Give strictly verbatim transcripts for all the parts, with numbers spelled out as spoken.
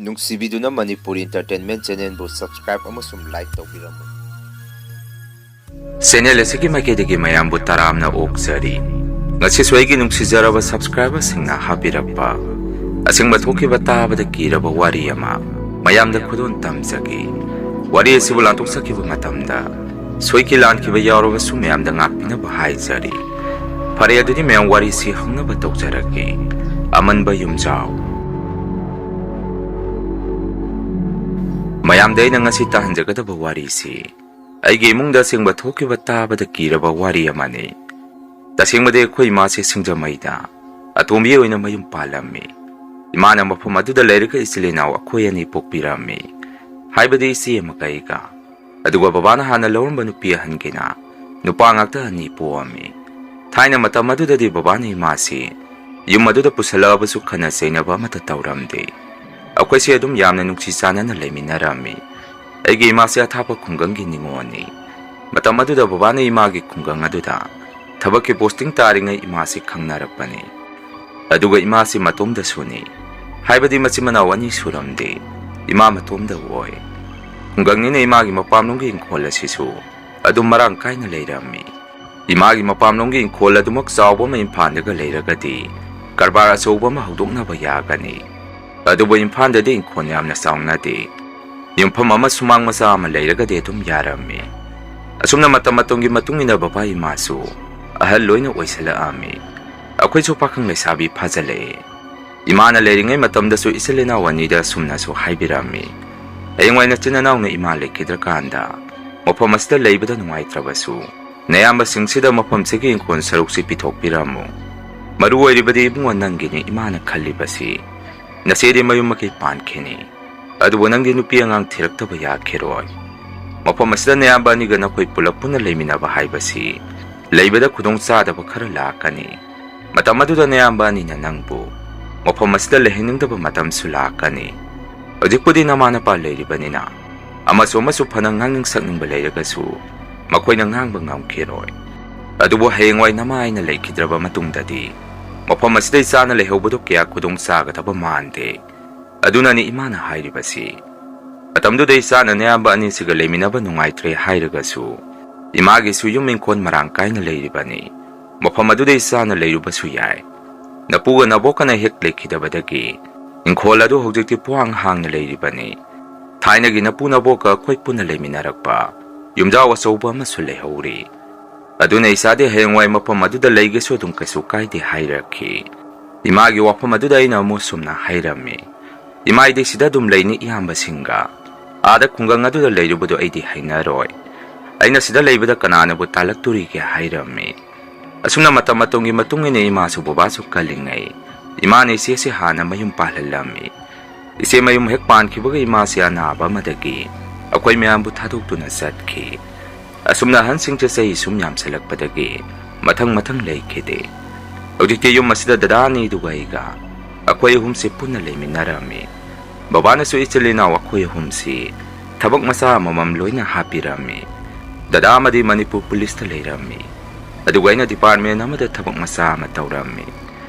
ꯅꯨꯡꯁꯤꯕꯤꯗꯨꯅ Manipur Entertainment Channelꯕꯨ subscribe ꯑꯃꯁꯨꯡ like ꯇꯧꯕꯤꯔꯝꯃꯨ꯫ Channel ꯑꯁꯤꯒꯤ ꯃꯥꯏꯀꯩꯗꯒꯤ ꯃꯌꯥꯝꯕꯨ ꯇꯔꯥꯝꯅ ꯑꯣꯛꯆꯔꯤ꯫ ꯉꯁꯤꯁꯨ ꯑꯩꯒꯤ ꯅꯨꯡꯁꯤꯖꯔꯕ subscriberꯁꯤꯡꯅ ꯍꯥꯞꯄꯤꯔꯛꯄ ꯑꯁꯦꯡꯕ ꯊꯣꯛꯈꯤꯕ ꯇꯥꯕꯗ ꯀꯤꯔꯕ ꯋꯥꯔꯤ ꯑꯃ ꯃꯌꯥꯝꯗ ꯈꯨꯗꯣꯜ ꯇꯝꯖꯒꯦ꯫ ꯋꯥꯔꯤ ꯑꯁꯤꯕꯨ ꯂꯥꯟꯊꯣꯛꯆꯈꯤꯕ ꯃꯇꯝꯗ ꯁꯣꯏꯈꯤ ꯂꯥꯟꯈꯤꯕ ꯌꯥꯎꯔꯕꯁꯨ ꯃꯌꯥꯝꯗ ꯉꯥꯛꯄꯤꯅꯕ ꯍꯥꯏꯖꯔꯤ꯫ ꯐꯔꯦ, ꯑꯗꯨꯗꯤ ꯃꯌꯥꯝ ꯋꯥꯔꯤꯁꯤ ꯍꯧꯅꯕ ꯇꯧꯖꯔꯛꯀꯦ꯫ ꯑꯃꯟꯕ ꯌꯨꯝꯖꯥꯎ꯫ ꯃꯌꯥꯝꯗ ꯑꯩꯅ ꯉꯁꯤ ꯇꯥꯍꯟꯖꯒꯗꯕ ꯋꯥꯔꯤꯁꯤ ꯑꯩꯒꯤ ꯏꯃꯨꯡꯗ ꯑꯁꯦꯡꯕ ꯊꯣꯛꯈꯤꯕ ꯇꯥꯕꯗ ꯀꯤꯔꯕ ꯋꯥꯔꯤ ꯑꯃꯅꯤ꯫ ꯇꯁꯦꯡꯕꯗꯤ ꯑꯩꯈꯣꯏ ꯏꯃꯥꯁꯤ ꯁꯤꯡꯖꯃꯩꯗ ꯑꯇꯣꯝꯕꯤ ꯑꯣꯏꯅ ꯃꯌꯨꯝ ꯄꯥꯜꯂꯝꯃꯤ꯫ ꯏꯃꯥꯅ ꯃꯐꯝ ꯑꯗꯨꯗ ꯂꯩꯔꯒ ꯏꯆꯤꯜ ꯏꯅꯥꯎ ꯑꯩꯈꯣꯏ ꯑꯅꯤ ꯄꯣꯛꯄꯤꯔꯝꯃꯤ, ꯍꯥꯏꯕꯗꯤ ꯏꯆꯦ ꯑꯃꯒ ꯑꯩꯒ꯫ ꯑꯗꯨꯒ ꯕꯕꯥꯅ ꯍꯥꯟꯅ ꯂꯧꯔꯝꯕ ꯅꯨꯄꯤ ꯑꯍꯟꯒꯤꯅ ꯅꯨꯄꯥ ꯉꯥꯛꯇ ꯑꯅꯤ ꯄꯣꯛꯑꯝꯃꯤ꯫ ꯊꯥꯏꯅ ꯃꯇꯝ ꯑꯗꯨꯗꯗꯤ ꯕꯕꯥꯅ ꯏꯃꯥꯁꯤ ꯌꯨꯝ ꯑꯗꯨꯗ ꯄꯨꯁꯜꯂꯛꯑꯕꯁꯨ ꯈꯠꯅ ꯆꯩꯅꯕ ꯑꯃꯠꯇ ꯇꯧꯔꯝꯗꯦ꯫ ꯑꯩꯈꯣꯏꯁꯦ ꯑꯗꯨꯝ ꯌꯥꯝꯅ ꯅꯨꯡꯁꯤ ꯆꯥꯟꯅꯅ ꯂꯩꯃꯤꯟꯅꯔꯝꯃꯤ꯫ ꯑꯩꯒꯤ ꯏꯃꯥꯁꯤ ꯑꯊꯥꯞꯄ ꯈꯨꯡꯒꯪꯒꯤ ꯅꯤꯉꯣꯜꯅꯤ꯫ ꯃꯇꯝ ꯑꯗꯨꯗ ꯕꯕꯥꯅ ꯏꯃꯥꯒꯤ ꯈꯨꯡꯒꯪ ꯑꯗꯨꯗ ꯊꯕꯛꯀꯤ posting ꯇꯥꯔꯤꯉꯩ ꯏꯃꯥꯁꯤ ꯈꯪꯅꯔꯛꯄꯅꯤ꯫ ꯑꯗꯨꯒ ꯏꯃꯥꯁꯤ ꯃꯇꯣꯝꯗꯁꯨꯅꯤ, ꯍꯥꯏꯕꯗꯤ ꯃꯆꯤꯟ ꯃꯅꯥꯎ ꯑꯅꯤ ꯁꯨꯔꯝꯗꯦ, ꯏꯃꯥ ꯃꯇꯣꯝꯗ ꯑꯣꯏ꯫ ꯈꯨꯡꯒꯪꯅꯤꯅ ꯏꯃꯥꯒꯤ ꯃꯄꯥꯝꯂꯣꯝꯒꯤ ꯏꯪꯈꯣꯜ ꯑꯁꯤꯁꯨ ꯑꯗꯨꯝ ꯃꯔꯥꯡ ꯀꯥꯏꯅ ꯂꯩꯔꯝꯃꯤ꯫ ꯏꯃꯥꯒꯤ ꯃꯄꯥꯝꯂꯣꯝꯒꯤ ꯏꯪꯈꯣꯜ ꯑꯗꯨꯃꯛ ꯆꯥꯎꯕ ꯑꯃ ꯏꯝꯐꯥꯜꯗꯒ ꯂꯩꯔꯒꯗꯤ ꯀꯔꯕꯥꯔ ꯑꯆꯧꯕ ꯑꯃ ꯍꯧꯗꯣꯛꯅꯕ ꯌꯥꯒꯅꯤ꯫ ꯑꯗꯨꯕꯨ ꯏꯝꯐꯥꯜꯗꯗꯤ ꯏꯪꯈꯣꯜ ꯌꯥꯝꯅ ꯆꯥꯎꯅꯗꯦ꯫ ꯌꯨꯝꯐꯝ ꯑꯃ ꯁꯨꯃꯥꯡ ꯃꯆꯥ ꯑꯃ ꯂꯩꯔꯒꯗꯤ ꯑꯗꯨꯝ ꯌꯥꯔꯝꯃꯤ꯫ ꯑꯁꯨꯝꯅ ꯃꯇꯝ ꯃꯇꯝꯒꯤ ꯃꯇꯨꯡ ꯏꯟꯅ ꯕꯕꯥ ꯏꯃꯥꯁꯨ ꯑꯍꯜ ꯂꯣꯏꯅ ꯑꯣꯏꯁꯜꯂꯛꯑꯝꯃꯤ꯫ ꯑꯩꯈꯣꯏꯁꯨ ꯄꯥꯈꯪ ꯂꯩꯁꯥꯕꯤ ꯐꯥꯖꯜꯂꯛꯑꯦ꯫ ꯏꯃꯥꯅ ꯂꯩꯔꯤꯉꯩ ꯃꯇꯝꯗꯁꯨ ꯏꯆꯤꯜ ꯏꯅꯥꯎ ꯑꯅꯤꯗ ꯑꯁꯨꯝꯅꯁꯨ ꯍꯥꯏꯕꯤꯔꯝꯃꯤ, "ꯍꯌꯦꯡꯋꯥꯏ ꯅꯆꯤꯟ ꯅꯅꯥꯎꯅ ꯏꯃꯥ ꯂꯩꯈꯤꯗ꯭ꯔꯀꯥꯟꯗ ꯃꯐꯝ ꯑꯁꯤꯗ ꯂꯩꯕꯗ ꯅꯨꯡꯉꯥꯏꯇ꯭ꯔꯕꯁꯨ, ꯅꯌꯥꯝꯕꯁꯤꯡꯁꯤꯗ ꯃꯐꯝꯁꯤꯒꯤ ꯏꯪꯈꯣꯜ ꯁꯔꯨꯛꯁꯤ ꯄꯤꯊꯣꯛꯄꯤꯔꯝꯃꯨ꯫ ꯃꯔꯨ ꯑꯣꯏꯔꯤꯕꯗꯤ ꯏꯕꯨꯡꯉꯣ ꯅꯪꯒꯤꯅꯤ ꯏꯃꯥꯅ ꯈꯜꯂꯤꯕꯁꯤ꯫ ꯅꯆꯦꯗꯤ ꯃꯌꯨꯝ ꯃꯀꯩ ꯄꯥꯟꯈꯤꯅꯤ꯫ ꯑꯗꯨꯕꯨ ꯅꯪꯗꯤ ꯅꯨꯄꯤ ꯑꯉꯥꯡ ꯊꯤꯔꯛꯇꯕ ꯌꯥꯈꯤꯔꯣꯏ꯫ ꯃꯐꯝ ꯑꯁꯤꯗ ꯅꯌꯥꯝꯕ ꯑꯅꯤꯒ ꯅꯈꯣꯏ ꯄꯨꯂꯞ ꯄꯨꯟꯅ ꯂꯩꯃꯤꯟꯅꯕ ꯍꯥꯏꯕꯁꯤ ꯂꯩꯕꯗ ꯈꯨꯗꯣꯡ ꯆꯥꯗꯕ ꯈꯔ ꯂꯥꯛꯀꯅꯤ꯫ ꯃꯇꯝ ꯑꯗꯨꯗ ꯅꯌꯥꯝꯕ ꯑꯅꯤꯅ ꯅꯪꯕꯨ ꯃꯐꯝ ꯑꯁꯤꯗ ꯂꯩꯍꯟꯅꯤꯡꯗꯕ ꯃꯇꯝꯁꯨ ꯂꯥꯛꯀꯅꯤ꯫ ꯍꯧꯖꯤꯛꯄꯨꯗꯤ ꯅꯃꯥ ꯅꯄꯥ ꯂꯩꯔꯤꯕꯅꯤꯅ ꯑꯃꯁꯨ ꯑꯃꯁꯨ ꯐꯅ ꯉꯥꯡꯅꯤꯡ ꯁꯛꯅꯤꯡꯕ ꯂꯩꯔꯒꯁꯨ ꯃꯈꯣꯏꯅ ꯉꯥꯡꯕ ꯉꯝꯈꯤꯔꯣꯏ꯫ ꯑꯗꯨꯕꯨ ꯍꯌꯦꯡꯋꯥꯏ ꯅꯃꯥ ꯑꯩꯅ ꯂꯩꯈꯤꯗ꯭ꯔꯕ ꯃꯇꯨꯡꯗꯗꯤ ꯃꯐꯝ ꯑꯁꯤꯗ ꯏꯆꯥꯅ ꯂꯩꯍꯧꯕꯗꯨ ꯀꯌꯥ ꯈꯨꯗꯣꯡ ꯆꯥꯒꯗꯕ ꯃꯥꯟꯗꯦ꯫ ꯑꯗꯨꯅꯅꯤ ꯏꯃꯥꯅ ꯍꯥꯏꯔꯤꯕꯁꯤ꯫ ꯃꯇꯝꯗꯨꯗ ꯏꯆꯥꯅ ꯅꯌꯥꯝꯕ ꯑꯅꯤꯁꯤꯒ ꯂꯩꯃꯤꯟꯅꯕ ꯅꯨꯡꯉꯥꯏꯇ꯭ꯔꯦ ꯍꯥꯏꯔꯒꯁꯨ, ꯏꯃꯥꯒꯤꯁꯨ ꯌꯨꯝ ꯏꯪꯈꯣꯜ ꯃꯔꯥꯡ ꯀꯥꯏꯅ ꯂꯩꯔꯤꯕꯅꯤ꯫ ꯃꯐꯝ ꯑꯗꯨꯗ ꯏꯆꯥꯅ ꯂꯩꯔꯨꯕꯁꯨ ꯌꯥꯏ꯫ ꯅꯄꯨꯒ ꯅꯕꯣꯛꯀꯅ ꯍꯦꯛ ꯂꯩꯈꯤꯗꯕꯗꯒꯤ ꯏꯪꯈꯣꯜ ꯑꯗꯨ ꯍꯧꯖꯤꯛꯇꯤ ꯄꯨꯡꯍꯥꯡ ꯍꯥꯡꯅ ꯂꯩꯔꯤꯕꯅꯤ꯫ ꯊꯥꯏꯅꯒꯤ ꯅꯄꯨ ꯅꯕꯣꯛꯀ ꯑꯩꯈꯣꯏ ꯄꯨꯟꯅ ꯂꯩꯃꯤꯟꯅꯔꯛꯄ ꯌꯨꯝꯖꯥꯎ ꯑꯆꯧꯕ ꯑꯃꯁꯨ ꯂꯩꯍꯧꯔꯤ꯫ ꯑꯗꯨꯅ ꯏꯆꯥꯗꯤ ꯍꯌꯦꯡꯋꯥꯏ ꯃꯐꯝ ꯑꯗꯨꯗ ꯂꯩꯒꯦꯁꯨ ꯑꯗꯨꯝ ꯀꯩꯁꯨ ꯀꯥꯏꯗꯦ ꯍꯥꯏꯔꯛꯈꯤ꯫ ꯏꯃꯥꯒꯤ ꯋꯥꯐꯝ ꯑꯗꯨꯗ ꯑꯩꯅ ꯑꯃꯨꯛ ꯁꯨꯝꯅ ꯍꯥꯏꯔꯝꯃꯤ, "ꯏꯃꯥ, ꯑꯩꯗꯤ ꯁꯤꯗ ꯑꯗꯨꯝ ꯂꯩꯅꯤ ꯏꯌꯥꯝꯕꯁꯤꯡꯒ꯫ ꯑꯥꯗ ꯈꯨꯡꯒꯪ ꯑꯗꯨꯗ ꯂꯩꯔꯨꯕꯗꯣ ꯑꯩꯗꯤ ꯍꯩꯅꯔꯣꯏ꯫ ꯑꯩꯅ ꯁꯤꯗ ꯂꯩꯕꯗ ꯀꯅꯥꯅꯕꯨ ꯇꯥꯜꯂꯛꯇꯣꯔꯤꯒꯦ?" ꯍꯥꯏꯔꯝꯃꯤ꯫ ꯑꯁꯨꯝꯅ ꯃꯇꯝ ꯃꯇꯝꯒꯤ ꯃꯇꯨꯡ ꯏꯟꯅ ꯏꯃꯥꯁꯨ ꯕꯕꯥꯁꯨ ꯀꯜꯂꯤꯉꯩ, ꯏꯃꯥꯅ ꯏꯆꯦꯁꯦ ꯍꯥꯟꯅ ꯃꯌꯨꯝ ꯄꯥꯜꯍꯜꯂꯝꯃꯤ꯫ ꯏꯆꯦ ꯃꯌꯨꯝ ꯍꯦꯛ ꯄꯥꯟꯈꯤꯕꯒ ꯏꯃꯥꯁꯦ ꯑꯅꯥꯕ ꯑꯃꯗꯒꯤ ꯑꯩꯈꯣꯏ ꯃꯌꯥꯝꯕꯨ ꯊꯥꯗꯣꯛꯇꯨꯅ ꯆꯠꯈꯤ꯫ ꯑꯁꯨꯝꯅ ꯑꯍꯟꯁꯤꯡꯁꯦ ꯆꯍꯤ ꯁꯨꯝ ꯌꯥꯝꯁꯤꯜꯂꯛꯄꯗꯒꯤ ꯃꯊꯪ ꯃꯊꯪ ꯂꯩꯈꯤꯗꯦ꯫ ꯍꯧꯖꯤꯛꯇꯤ ꯌꯨꯝ ꯑꯁꯤꯗ ꯗꯗꯥ ꯑꯅꯤꯗꯨꯒ ꯑꯩꯒ ꯑꯩꯈꯣꯏ ꯑꯍꯨꯝꯁꯦ ꯄꯨꯟꯅ ꯂꯩꯃꯤꯟꯅꯔꯝꯃꯤ꯫ ꯕꯕꯥꯅꯁꯨ ꯏꯆꯤꯜ ꯏꯅꯥꯎ ꯑꯩꯈꯣꯏ ꯑꯍꯨꯝꯁꯤ ꯊꯕꯛ ꯃꯆꯥ ꯑꯃꯃꯝ ꯂꯣꯏꯅ ꯍꯥꯞꯄꯤꯔꯝꯃꯤ꯫ ꯗꯗꯥ ꯑꯃꯗꯤ ꯃꯅꯤꯄꯨꯔ ꯄꯨꯂꯤꯁꯇ ꯂꯩꯔꯝꯃꯤ, ꯑꯗꯨꯒ ꯑꯩꯅ ꯗꯤꯄꯥꯔꯠꯃꯦꯟ ꯑꯃꯗ ꯊꯕꯛ ꯃꯆꯥ ꯑꯃ ꯇꯧꯔꯝꯃꯤ꯫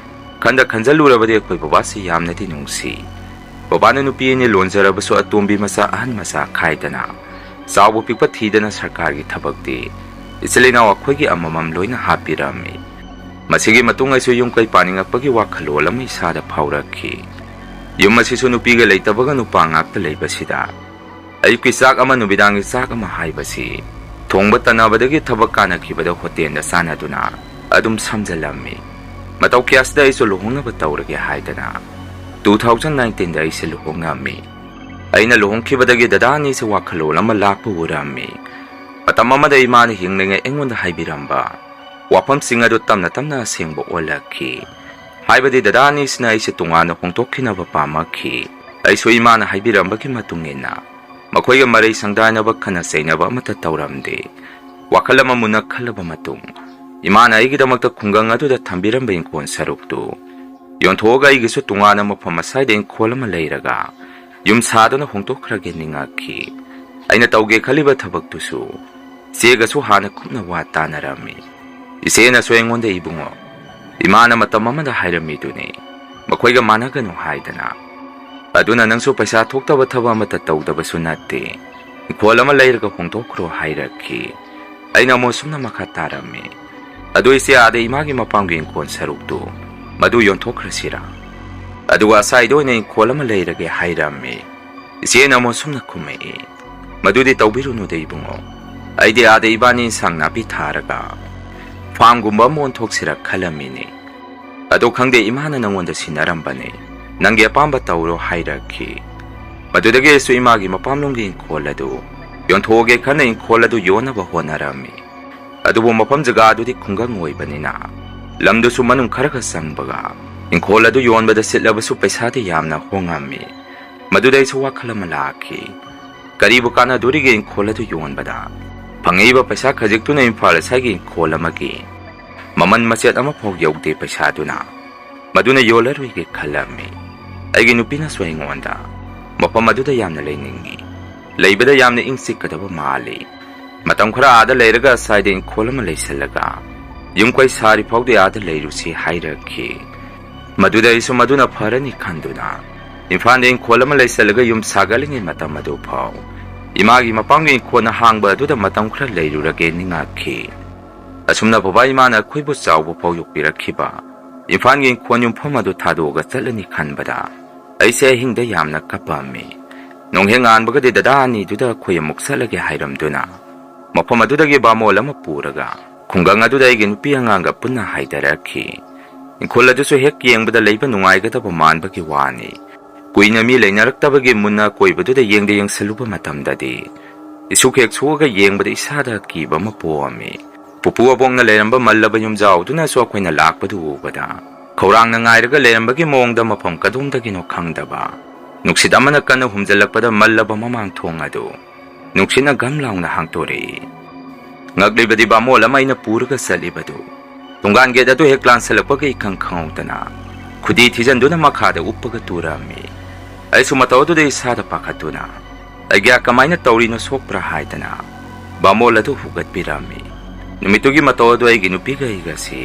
ꯈꯟꯗ ꯈꯟꯖꯜꯂꯨꯔꯕꯗꯤ ꯑꯩꯈꯣꯏ ꯕꯕꯥꯁꯤ ꯌꯥꯝꯅꯗꯤ ꯅꯨꯡꯁꯤ꯫ ꯕꯕꯥꯅ ꯅꯨꯄꯤ ꯑꯅꯤ ꯂꯣꯟꯖꯔꯕꯁꯨ ꯑꯇꯣꯝꯕꯤ ꯃꯆꯥ ꯑꯍꯟ ꯃꯆꯥ ꯈꯥꯏꯗꯅ, ꯆꯥꯎꯕ ꯄꯤꯛꯄ ꯊꯤꯗꯅ ꯁꯔꯀꯥꯔꯒꯤ ꯊꯕꯛꯇꯤ ꯏꯆꯤꯜ ꯏꯅꯥꯎ ꯑꯩꯈꯣꯏꯒꯤ ꯑꯃꯃꯝ ꯂꯣꯏꯅ ꯍꯥꯞꯄꯤꯔꯝꯃꯤ꯫ ꯃꯁꯤꯒꯤ ꯃꯇꯨꯡ ꯑꯩꯁꯨ ꯌꯨꯝ ꯀꯩ ꯄꯥꯅꯤꯡꯉꯛꯄꯒꯤ ꯋꯥꯈꯜꯂꯣꯟ ꯑꯃ ꯏꯁꯥꯗ ꯐꯥꯎꯔꯛꯈꯤ꯫ ꯌꯨꯝ ꯑꯁꯤꯁꯨ ꯅꯨꯄꯤꯒ ꯂꯩꯇꯕꯒ ꯅꯨꯄꯥ ꯉꯥꯛꯇ ꯂꯩꯕꯁꯤꯗ, ꯑꯌꯨꯛꯀꯤ ꯆꯥꯛ ꯑꯃ, ꯅꯨꯃꯤꯗꯥꯡꯒꯤ ꯆꯥꯛ ꯑꯃ ꯍꯥꯏꯕꯁꯤ ꯊꯣꯡꯕ ꯇꯟꯅꯕꯗꯒꯤ ꯊꯕꯛ ꯀꯥꯟꯅꯈꯤꯕꯗ ꯍꯣꯇꯦꯜꯗ ꯆꯥꯅꯗꯨꯅ ꯑꯗꯨꯝ ꯁꯝꯖꯜꯂꯝꯃꯤ꯫ ꯃꯇꯧ ꯀꯌꯥꯁꯤꯗ ꯑꯩꯁꯨ ꯂꯨꯍꯣꯡꯅꯕ ꯇꯧꯔꯒꯦ ꯍꯥꯏꯗꯅ two thousand nineteenꯗ ꯑꯩꯁꯦ ꯂꯨꯍꯣꯡꯉꯝꯃꯤ꯫ ꯑꯩꯅ ꯂꯨꯍꯣꯡꯈꯤꯕꯗꯒꯤ ꯗꯗꯥ ꯑꯅꯤꯁꯦ ꯋꯥꯈꯜꯂꯣꯟ ꯑꯃ ꯂꯥꯛꯄ ꯎꯔꯝꯃꯤ꯫ ꯃꯇꯝ ꯑꯃꯗ ꯏꯃꯥꯅ ꯍꯤꯡꯂꯤꯉꯩ ꯑꯩꯉꯣꯟꯗ ꯍꯥꯏꯕꯤꯔꯝꯕ ꯋꯥꯐꯝꯁꯤꯡ ꯑꯗꯨ ꯇꯞꯅ ꯇꯞꯅ ꯑꯁꯦꯡꯕ ꯑꯣꯜꯂꯛꯈꯤ꯫ ꯍꯥꯏꯕꯗꯤ ꯗꯗꯥ ꯑꯅꯤꯁꯤꯅ ꯑꯩꯁꯦ ꯇꯣꯉꯥꯟꯅ ꯍꯣꯡꯗꯣꯛꯈꯤꯅꯕ ꯄꯥꯝꯃꯛꯈꯤ꯫ ꯑꯩꯁꯨ ꯏꯃꯥꯅ ꯍꯥꯏꯕꯤꯔꯝꯕꯒꯤ ꯃꯇꯨꯡ ꯏꯟꯅ ꯃꯈꯣꯏꯒ ꯃꯔꯩ ꯁꯪꯗꯥꯏꯅꯕ, ꯈꯠꯅ ꯆꯩꯅꯕ ꯑꯃꯠꯇ ꯇꯧꯔꯝꯗꯦ꯫ ꯋꯥꯈꯜ ꯑꯃ ꯃꯨꯟꯅ ꯈꯜꯂꯕ ꯃꯇꯨꯡ, ꯏꯃꯥꯅ ꯑꯩꯒꯤꯗꯃꯛꯇ ꯈꯨꯡꯒꯪ ꯑꯗꯨꯗ ꯊꯝꯕꯤꯔꯝꯕ ꯏꯪꯈꯣꯜ ꯁꯔꯨꯛꯇꯨ ꯌꯣꯟꯊꯣꯛꯑꯒ ꯑꯩꯒꯤꯁꯨ ꯇꯣꯉꯥꯟꯅ ꯃꯐꯝ ꯑꯁ꯭ꯋꯥꯏꯗ ꯏꯪꯈꯣꯜ ꯑꯃ ꯂꯩꯔꯒ ꯌꯨꯝ ꯁꯥꯗꯨꯅ ꯍꯣꯡꯗꯣꯛꯈ꯭ꯔꯒꯦ ꯅꯤꯡꯉꯛꯈꯤ꯫ ꯑꯩꯅ ꯇꯧꯒꯦ ꯈꯜꯂꯤꯕ ꯊꯕꯛꯇꯨꯁꯨ ꯏꯆꯦꯒꯁꯨ ꯍꯥꯟꯅ ꯀꯨꯞꯅ ꯋꯥ ꯇꯥꯅꯔꯝꯃꯤ꯫ ꯏꯆꯦꯅꯁꯨ ꯑꯩꯉꯣꯟꯗ, "ꯏꯕꯨꯡꯉꯣ, ꯏꯃꯥꯅ ꯃꯇꯝ ꯑꯃꯗ ꯍꯥꯏꯔꯝꯃꯤꯗꯨꯅꯤ, ꯃꯈꯣꯏꯒ ꯃꯥꯟꯅꯒꯅꯨ" ꯍꯥꯏꯗꯅ꯫ ꯑꯗꯨꯅ ꯅꯪꯁꯨ ꯄꯩꯁꯥ ꯊꯣꯛꯇꯕ ꯊꯕꯛ ꯑꯃꯠꯇ ꯇꯧꯗꯕꯁꯨ ꯅꯠꯇꯦ꯫ ꯏꯪꯈꯣꯜ ꯑꯃ ꯂꯩꯔꯒ ꯍꯣꯡꯗꯣꯛꯈ꯭ꯔꯣ ꯍꯥꯏꯔꯛꯈꯤ꯫ ꯑꯩꯅ ꯑꯃꯨꯛ ꯑꯁꯨꯝꯅ ꯃꯈꯥ ꯇꯥꯔꯝꯃꯤ꯫ ꯑꯗꯨ ꯏꯆꯦ, ꯑꯥꯗ ꯏꯃꯥꯒꯤ ꯃꯄꯥꯝꯒꯤ ꯏꯪꯈꯣꯜ ꯁꯔꯨꯛꯇꯨ, ꯃꯗꯨ ꯌꯣꯟꯊꯣꯛꯈ꯭ꯔꯁꯤꯔꯥ? ꯑꯗꯨꯒ ꯑꯁꯥꯏꯗ ꯑꯣꯏꯅ ꯏꯪꯈꯣꯜ ꯑꯃ ꯂꯩꯔꯒꯦ ꯍꯥꯏꯔꯝꯃꯤ꯫ ꯏꯆꯦꯅ ꯑꯃꯨꯛ ꯑꯁꯨꯝꯅ ꯈꯨꯝꯃꯛꯏ, "ꯃꯗꯨꯗꯤ ꯇꯧꯕꯤꯔꯨꯅꯨꯗ ꯏꯕꯨꯡꯉꯣ꯫ ꯑꯩꯗꯤ ꯑꯥꯗ ꯏꯕꯥꯅꯤ ꯏꯟꯁꯥꯡ ꯅꯥꯄꯤ ꯊꯥꯔꯒ ꯐꯥꯝꯒꯨꯝꯕ ꯑꯃ ꯑꯣꯟꯊꯣꯛꯁꯤꯔ ꯈꯜꯂꯝꯃꯤꯅꯤ꯫ ꯑꯗꯣ ꯈꯪꯗꯦ, ꯏꯃꯥꯅ ꯅꯪꯉꯣꯟꯗ ꯁꯤꯟꯅꯔꯝꯕꯅꯦ꯫ ꯅꯪꯒꯤ ꯑꯄꯥꯝꯕ ꯇꯧꯔꯣ" ꯍꯥꯏꯔꯛꯈꯤ꯫ ꯃꯗꯨꯗꯒꯤ ꯑꯩꯁꯨ ꯏꯃꯥꯒꯤ ꯃꯄꯥꯝꯂꯣꯝꯒꯤ ꯏꯪꯈꯣꯜ ꯑꯗꯨ ꯌꯣꯟꯊꯣꯛꯑꯒꯦ ꯈꯟꯅ ꯏꯪꯈꯣꯜ ꯑꯗꯨ ꯌꯣꯟꯅꯕ ꯍꯣꯠꯅꯔꯝꯃꯤ꯫ ꯑꯗꯨꯕꯨ ꯃꯐꯝ ꯖꯒꯥ ꯑꯗꯨꯗꯤ ꯈꯨꯡꯒꯪ ꯑꯣꯏꯕꯅꯤꯅ ꯂꯝꯗꯨꯁꯨ ꯃꯅꯨꯡ ꯈꯔꯒ ꯆꯪꯕꯒ ꯏꯪꯈꯣꯜ ꯑꯗꯨ ꯌꯣꯟꯕꯗ ꯁꯤꯠꯂꯕꯁꯨ ꯄꯩꯁꯥꯗꯤ ꯌꯥꯝꯅ ꯍꯣꯡꯉꯝꯃꯤ꯫ ꯃꯗꯨꯗ ꯑꯩꯁꯨ ꯋꯥꯈꯜ ꯑꯃ ꯂꯥꯛꯈꯤ꯫ ꯀꯔꯤꯕꯨ ꯀꯥꯟꯅꯗꯣꯔꯤꯒꯦ ꯏꯪꯈꯣꯜ ꯑꯗꯨ ꯌꯣꯟꯕꯗ? ꯐꯪꯉꯛꯏꯕ ꯄꯩꯁꯥ ꯈꯖꯤꯛꯇꯨꯅ ꯏꯝꯐꯥꯜ ꯑꯁꯥꯏꯒꯤ ꯏꯪꯈꯣꯜ ꯑꯃꯒꯤ ꯃꯃꯜ ꯃꯆꯦꯠ ꯑꯃꯐꯥꯎ ꯌꯧꯗꯦ ꯄꯩꯁꯥꯗꯨꯅ꯫ ꯃꯗꯨꯅ ꯌꯣꯜꯂꯔꯣꯏꯒꯦ ꯈꯜꯂꯝꯃꯤ꯫ ꯑꯩꯒꯤ ꯅꯨꯄꯤꯅꯁꯨ ꯑꯩꯉꯣꯟꯗ ꯃꯐꯝ ꯑꯗꯨꯗ ꯌꯥꯝꯅ ꯂꯩꯅꯤꯡꯏ, ꯂꯩꯕꯗ ꯌꯥꯝꯅ ꯏꯪ ꯆꯤꯛꯀꯗꯕ ꯃꯥꯜꯂꯤ꯫ ꯃꯇꯝ ꯈꯔ ꯑꯥꯗ ꯂꯩꯔꯒ ꯑꯁꯥꯏꯗ ꯏꯪꯈꯣꯜ ꯑꯃ ꯂꯩꯁꯜꯂꯒ ꯌꯨꯝ ꯀꯩ ꯁꯥꯔꯤ ꯐꯥꯎꯗꯤ ꯑꯥꯗ ꯂꯩꯔꯨꯁꯤ ꯍꯥꯏꯔꯛꯈꯤ꯫ ꯃꯗꯨꯗ ꯑꯩꯁꯨ ꯃꯗꯨꯅ ꯐꯔꯅꯤ ꯈꯟꯗꯨꯅ ꯏꯝꯐꯥꯜꯗ ꯏꯪꯈꯣꯜ ꯑꯃ ꯂꯩꯁꯜꯂꯒ ꯌꯨꯝ ꯁꯥꯒꯠꯂꯤꯉꯩ ꯃꯇꯝ ꯑꯗꯨ ꯐꯥꯎ ꯏꯃꯥꯒꯤ ꯃꯄꯥꯝꯒꯤ ꯏꯪꯈꯣꯜ ꯑꯍꯥꯡꯕ ꯑꯗꯨꯗ ꯃꯇꯝ ꯈꯔ ꯂꯩꯔꯨꯔꯒꯦ ꯅꯤꯡꯉꯛꯈꯤ꯫ ꯑꯁꯨꯝꯅ ꯕꯕꯥ ꯏꯃꯥꯅ ꯑꯩꯈꯣꯏꯕꯨ ꯆꯥꯎꯕ ꯐꯥꯎ ꯌꯣꯛꯄꯤꯔꯛꯈꯤꯕ ꯏꯝꯐꯥꯜꯒꯤ ꯏꯪꯈꯣꯜ ꯌꯨꯝꯐꯝ ꯑꯗꯨ ꯊꯥꯗꯣꯛꯑꯒ ꯆꯠꯂꯅꯤ ꯈꯟꯕꯗ ꯑꯩꯁꯦ ꯑꯍꯤꯡꯗ ꯌꯥꯝꯅ ꯀꯞꯄꯝꯃꯤ꯫ ꯅꯣꯡꯍꯦꯛ ꯉꯥꯟꯕꯒꯗꯤ ꯗꯗꯥ ꯑꯅꯤꯗꯨꯗ ꯑꯩꯈꯣꯏ ꯑꯃꯨꯛ ꯆꯠꯂꯒꯦ ꯍꯥꯏꯔꯝꯗꯨꯅ ꯃꯐꯝ ꯑꯗꯨꯗꯒꯤ ꯕꯥꯃꯣꯜ ꯑꯃ ꯄꯨꯔꯒ ꯈꯨꯡꯒꯪ ꯑꯗꯨꯗ ꯑꯩꯒꯤ ꯅꯨꯄꯤ ꯑꯉꯥꯡꯒ ꯄꯨꯟꯅ ꯍꯥꯏꯊꯔꯛꯈꯤ꯫ ꯏꯪꯈꯣꯜ ꯑꯗꯨꯁꯨ ꯍꯦꯛ ꯌꯦꯡꯕꯗ ꯂꯩꯕ ꯅꯨꯡꯉꯥꯏꯒꯗꯕ ꯃꯥꯟꯕꯒꯤ ꯋꯥꯅꯤ꯫ ꯀꯨꯏꯅ ꯃꯤ ꯂꯩꯅꯔꯛꯇꯕꯒꯤ ꯃꯨꯟꯅ ꯑꯀꯣꯏꯕꯗꯨꯗ ꯌꯦꯡꯗ ꯌꯦꯡꯁꯜꯂꯨꯕ ꯃꯇꯝꯗꯗꯤ ꯏꯁꯨꯛ ꯍꯦꯛ ꯁꯣꯛꯑꯒ ꯌꯦꯡꯕꯗ ꯏꯁꯥꯗ ꯑꯀꯤꯕ ꯑꯃ ꯄꯣꯛꯑꯝꯃꯤ꯫ ꯄꯨꯄꯨ ꯑꯕꯣꯛꯅ ꯂꯩꯔꯝꯕ ꯃꯜꯂꯕ ꯌꯨꯝꯖꯥꯎꯗꯨꯅꯁꯨ ꯑꯩꯈꯣꯏꯅ ꯂꯥꯛꯄꯗꯨ ꯎꯕꯗ ꯈꯧꯔꯥꯡꯅ ꯉꯥꯏꯔꯒ ꯂꯩꯔꯝꯕꯒꯤ ꯃꯑꯣꯡꯗ ꯃꯐꯝ ꯀꯗꯣꯝꯗꯒꯤꯅꯣ ꯈꯪꯗꯕ ꯅꯨꯡꯁꯤꯠ ꯑꯃꯅ ꯀꯟꯅ ꯍꯨꯝꯖꯤꯜꯂꯛꯄꯗ ꯃꯜꯂꯕ ꯃꯃꯥꯡ ꯊꯣꯡ ꯑꯗꯨ ꯅꯨꯡꯁꯤꯠꯅ ꯒꯝ ꯂꯥꯎꯅ ꯍꯥꯡꯇꯣꯔꯛꯏ꯫ ꯉꯛꯂꯤꯕꯗꯤ ꯕꯥꯃꯣꯜ ꯑꯃ ꯑꯩꯅ ꯄꯨꯔꯒ ꯆꯠꯂꯤꯕꯗꯨ ꯊꯣꯡꯒꯥꯟ ꯒꯦꯠ ꯑꯗꯨ ꯍꯦꯛ ꯂꯥꯟꯁꯤꯜꯂꯛꯄꯒ ꯏꯈꯪ ꯈꯪꯍꯧꯗꯅ ꯈꯨꯗꯤ ꯊꯤꯖꯤꯟꯗꯨꯅ ꯃꯈꯥꯗ ꯎꯞꯄꯒ ꯇꯨꯔꯝꯃꯤ꯫ ꯑꯩꯁꯨ ꯃꯇꯧ ꯑꯗꯨꯗ ꯏꯁꯥꯗ ꯄꯥꯈꯠꯇꯨꯅ, "ꯑꯩꯒ꯭ꯌꯥ ꯀꯃꯥꯏꯅ ꯇꯧꯔꯤꯅꯣ, ꯁꯣꯛꯄ꯭ꯔꯥ?" ꯍꯥꯏꯗꯅ ꯕꯥꯃꯣꯜ ꯑꯗꯨ ꯍꯨꯒꯠꯄꯤꯔꯝꯃꯤ꯫ ꯅꯨꯃꯤꯠꯇꯨꯒꯤ ꯃꯇꯧ ꯑꯗꯨ ꯑꯩꯒꯤ ꯅꯨꯄꯤꯒ ꯑꯩꯒꯁꯤ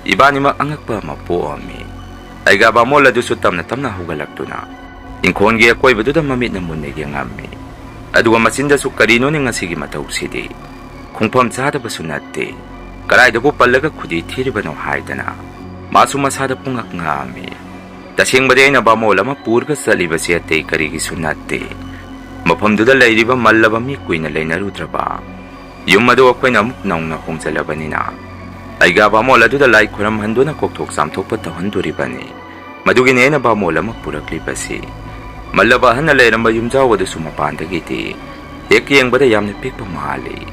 ꯏꯕꯥꯅꯤꯃꯛ ꯑꯉꯛꯄ ꯑꯃ ꯄꯣꯛꯑꯝꯃꯤ꯫ ꯑꯩꯒ ꯕꯥꯃꯣꯜ ꯑꯗꯨꯁꯨ ꯇꯞꯅ ꯇꯞꯅ ꯍꯧꯒꯠꯂꯛꯇꯨꯅ ꯏꯪꯈꯣꯜꯒꯤ ꯑꯀꯣꯏꯕꯗꯨꯗ ꯃꯃꯤꯠꯅ ꯃꯨꯟꯅ ꯌꯦꯡꯉꯝꯃꯤ꯫ ꯑꯗꯨꯒ ꯃꯆꯤꯟꯗꯁꯨ "ꯀꯔꯤꯅꯣꯅꯦ ꯉꯁꯤꯒꯤ ꯃꯇꯧꯁꯤꯗꯤ? ꯈꯣꯡꯐꯝ ꯆꯥꯗꯕꯁꯨ ꯅꯠꯇꯦ, ꯀꯗꯥꯏꯗꯕꯨ ꯄꯜꯂꯒ ꯈꯨꯗꯤ ꯊꯤꯔꯤꯕꯅꯣ?" ꯍꯥꯏꯗꯅ ꯃꯥꯁꯨ ꯃꯁꯥꯗ ꯄꯨꯡꯉꯛ ꯉꯛꯑꯝꯃꯤ꯫ "ꯇꯁꯦꯡꯕꯗꯤ ꯑꯩꯅ ꯕꯥꯃꯣꯜ ꯑꯃ ꯄꯨꯔꯒ ꯆꯠꯂꯤꯕꯁꯤ ꯑꯇꯩ ꯀꯔꯤꯒꯤꯁꯨ ꯅꯠꯇꯦ, ꯃꯐꯝꯗꯨꯗ ꯂꯩꯔꯤꯕ ꯃꯜꯂꯕ ꯃꯤ ꯀꯨꯏꯅ ꯂꯩꯅꯔꯨꯗ꯭ꯔꯕ ꯌꯨꯝ ꯑꯗꯨ ꯑꯩꯈꯣꯏꯅ ꯑꯃꯨꯛ ꯅꯧꯅ ꯍꯣꯡꯖꯜꯂꯕꯅꯤꯅ, ꯑꯩꯒ ꯕꯥꯃꯣꯜ ꯑꯗꯨꯗ ꯂꯥꯏ ꯈꯨꯔꯝꯍꯟꯗꯨꯅ ꯀꯣꯛꯊꯣꯛ ꯆꯥꯝꯊꯣꯛꯄ ꯇꯧꯍꯟꯗꯣꯔꯤꯕꯅꯤ꯫ ꯃꯗꯨꯒꯤꯅꯤ ꯑꯩꯅ ꯕꯥꯃꯣꯜ ꯑꯃ ꯄꯨꯔꯛꯂꯤꯕꯁꯤ꯫" ꯃꯜꯂꯕ ꯑꯍꯟꯅ ꯂꯩꯔꯝꯕ ꯌꯨꯝꯖꯥꯎ ꯑꯗꯨꯁꯨ ꯃꯄꯥꯟꯗꯒꯤꯗꯤ ꯍꯦꯛ ꯌꯦꯡꯕꯗ ꯌꯥꯝꯅ ꯄꯤꯛꯄ ꯃꯥꯜꯂꯤ꯫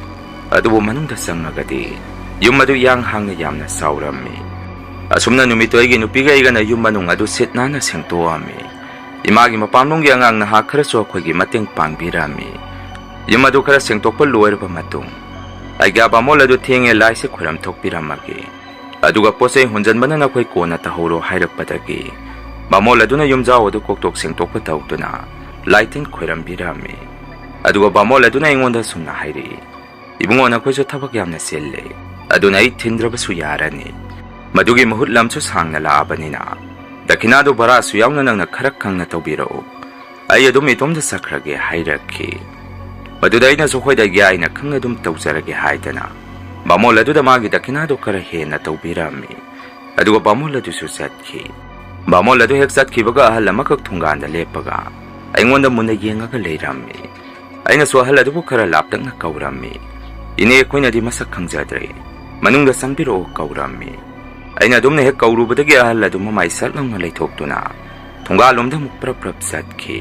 ꯑꯗꯨꯕꯨ ꯃꯅꯨꯡꯗ ꯆꯪꯉꯒꯗꯤ ꯌꯨꯝ ꯑꯗꯨ ꯏꯌꯥꯡ ꯍꯥꯡꯅ ꯌꯥꯝꯅ ꯆꯥꯎꯔꯝꯃꯤ꯫ ꯑꯁꯨꯝꯅ ꯅꯨꯃꯤꯠꯇꯨ ꯑꯩꯒꯤ ꯅꯨꯄꯤꯒ ꯑꯩꯒꯅ ꯌꯨꯝ ꯃꯅꯨꯡ ꯑꯗꯨ ꯁꯤꯠ ꯅꯥꯟꯅ ꯁꯦꯡꯗꯣꯛꯑꯝꯃꯤ꯫ ꯏꯃꯥꯒꯤ ꯃꯄꯥꯝꯂꯣꯝꯒꯤ ꯑꯉꯥꯡ ꯅꯍꯥ ꯈꯔꯁꯨ ꯑꯩꯈꯣꯏꯒꯤ ꯃꯇꯦꯡ ꯄꯥꯡꯕꯤꯔꯝꯃꯤ꯫ ꯌꯨꯝ ꯑꯗꯨ ꯈꯔ ꯁꯦꯡꯗꯣꯛꯄ ꯂꯣꯏꯔꯕ ꯃꯇꯨꯡ, ꯑꯩꯒꯤ ꯕꯥꯃꯣꯜ ꯑꯗꯨ ꯊꯦꯡꯉꯦ, ꯂꯥꯏꯁꯦ ꯈꯣꯏꯔꯝ ꯊꯣꯛꯄꯤꯔꯝꯃꯒꯦ, ꯑꯗꯨꯒ ꯄꯣꯠ ꯆꯩ ꯍꯣꯟꯖꯟꯕꯅ ꯅꯈꯣꯏ ꯀꯣꯟꯅ ꯇꯧꯍꯧꯔꯣ ꯍꯥꯏꯔꯛꯄꯗꯒꯤ, ꯕꯥꯃꯣꯜ ꯑꯗꯨꯅ ꯌꯨꯝꯖꯥꯎ ꯑꯗꯨ ꯀꯣꯛꯇꯣꯛ ꯁꯦꯡꯗꯣꯛꯄ ꯇꯧꯗꯨꯅ ꯂꯥꯏ ꯇꯤꯟ ꯈꯣꯏꯔꯝꯕꯤꯔꯝꯃꯤ꯫ ꯑꯗꯨꯒ ꯕꯥꯃꯣꯜ ꯑꯗꯨꯅ ꯑꯩꯉꯣꯟꯗ ꯁꯨꯝꯅ ꯍꯥꯏꯔꯛꯏ, "ꯏꯕꯨꯡꯉꯣ, ꯅꯈꯣꯏꯁꯨ ꯊꯕꯛ ꯌꯥꯝꯅ ꯆꯤꯜꯂꯦ, ꯑꯗꯨꯅ ꯑꯩ ꯊꯤꯟꯗ꯭ꯔꯕꯁꯨ ꯌꯥꯔꯅꯤ꯫ ꯃꯗꯨꯒꯤ ꯃꯍꯨꯠ ꯂꯝꯁꯨ ꯁꯥꯡꯅ ꯂꯥꯛꯑꯕꯅꯤꯅ, ꯗꯈꯤꯅꯥꯗꯨ ꯚꯔꯥꯁꯨ ꯌꯥꯎꯅ ꯅꯪꯅ ꯈꯔ ꯈꯪꯅ ꯇꯧꯕꯤꯔꯛꯎ꯫ ꯑꯩ ꯑꯗꯨꯝ ꯏꯇꯣꯝꯇ ꯆꯠꯈ꯭ꯔꯒꯦ" ꯍꯥꯏꯔꯛꯈꯤ꯫ ꯃꯗꯨꯗ ꯑꯩꯅꯁꯨ ꯍꯣꯏꯗ ꯌꯥꯏꯅ ꯈꯪꯅ ꯑꯗꯨꯝ ꯇꯧꯖꯔꯒꯦ ꯍꯥꯏꯗꯅ ꯕꯥꯃꯣꯜ ꯑꯗꯨꯗ ꯃꯥꯒꯤ ꯗꯈꯤꯅꯥꯗꯨ ꯈꯔ ꯍꯦꯟꯅ ꯇꯧꯕꯤꯔꯝꯃꯤ꯫ ꯑꯗꯨꯒ ꯕꯥꯃꯣꯜ ꯑꯗꯨꯁꯨ ꯆꯠꯈꯤ꯫ ꯕꯥꯃꯣꯜ ꯑꯗꯨ ꯍꯦꯛ ꯆꯠꯈꯤꯕꯒ ꯑꯍꯜ ꯑꯃꯈꯛ ꯊꯣꯡꯒꯥꯟꯗ ꯂꯦꯞꯄꯒ ꯑꯩꯉꯣꯟꯗ ꯃꯨꯟꯅ ꯌꯦꯡꯉꯒ ꯂꯩꯔꯝꯃꯤ꯫ ꯑꯩꯅꯁꯨ ꯑꯍꯜ ꯑꯗꯨꯕꯨ ꯈꯔ ꯂꯥꯞꯇꯛꯅ ꯀꯧꯔꯝꯃꯤ꯫ "ꯏꯅꯦ, ꯑꯩꯈꯣꯏꯅꯗꯤ ꯃꯁꯛ ꯈꯪꯖꯗ꯭ꯔꯦ, ꯃꯅꯨꯡꯗ ꯆꯪꯕꯤꯔꯛꯑꯣ" ꯀꯧꯔꯝꯃꯤ꯫ ꯑꯩꯅ ꯑꯗꯨꯝꯅ ꯍꯦꯛ ꯀꯧꯔꯨꯕꯗꯒꯤ ꯑꯍꯜ ꯑꯗꯨ ꯃꯃꯥꯏ ꯁꯠ ꯂꯥꯎꯅ ꯂꯩꯊꯣꯛꯇꯨꯅ ꯊꯣꯡꯒꯥꯜꯂꯣꯝꯗ ꯑꯃꯨꯛ ꯄ꯭ꯔꯞ ꯄ꯭ꯔꯞ ꯆꯠꯈꯤ꯫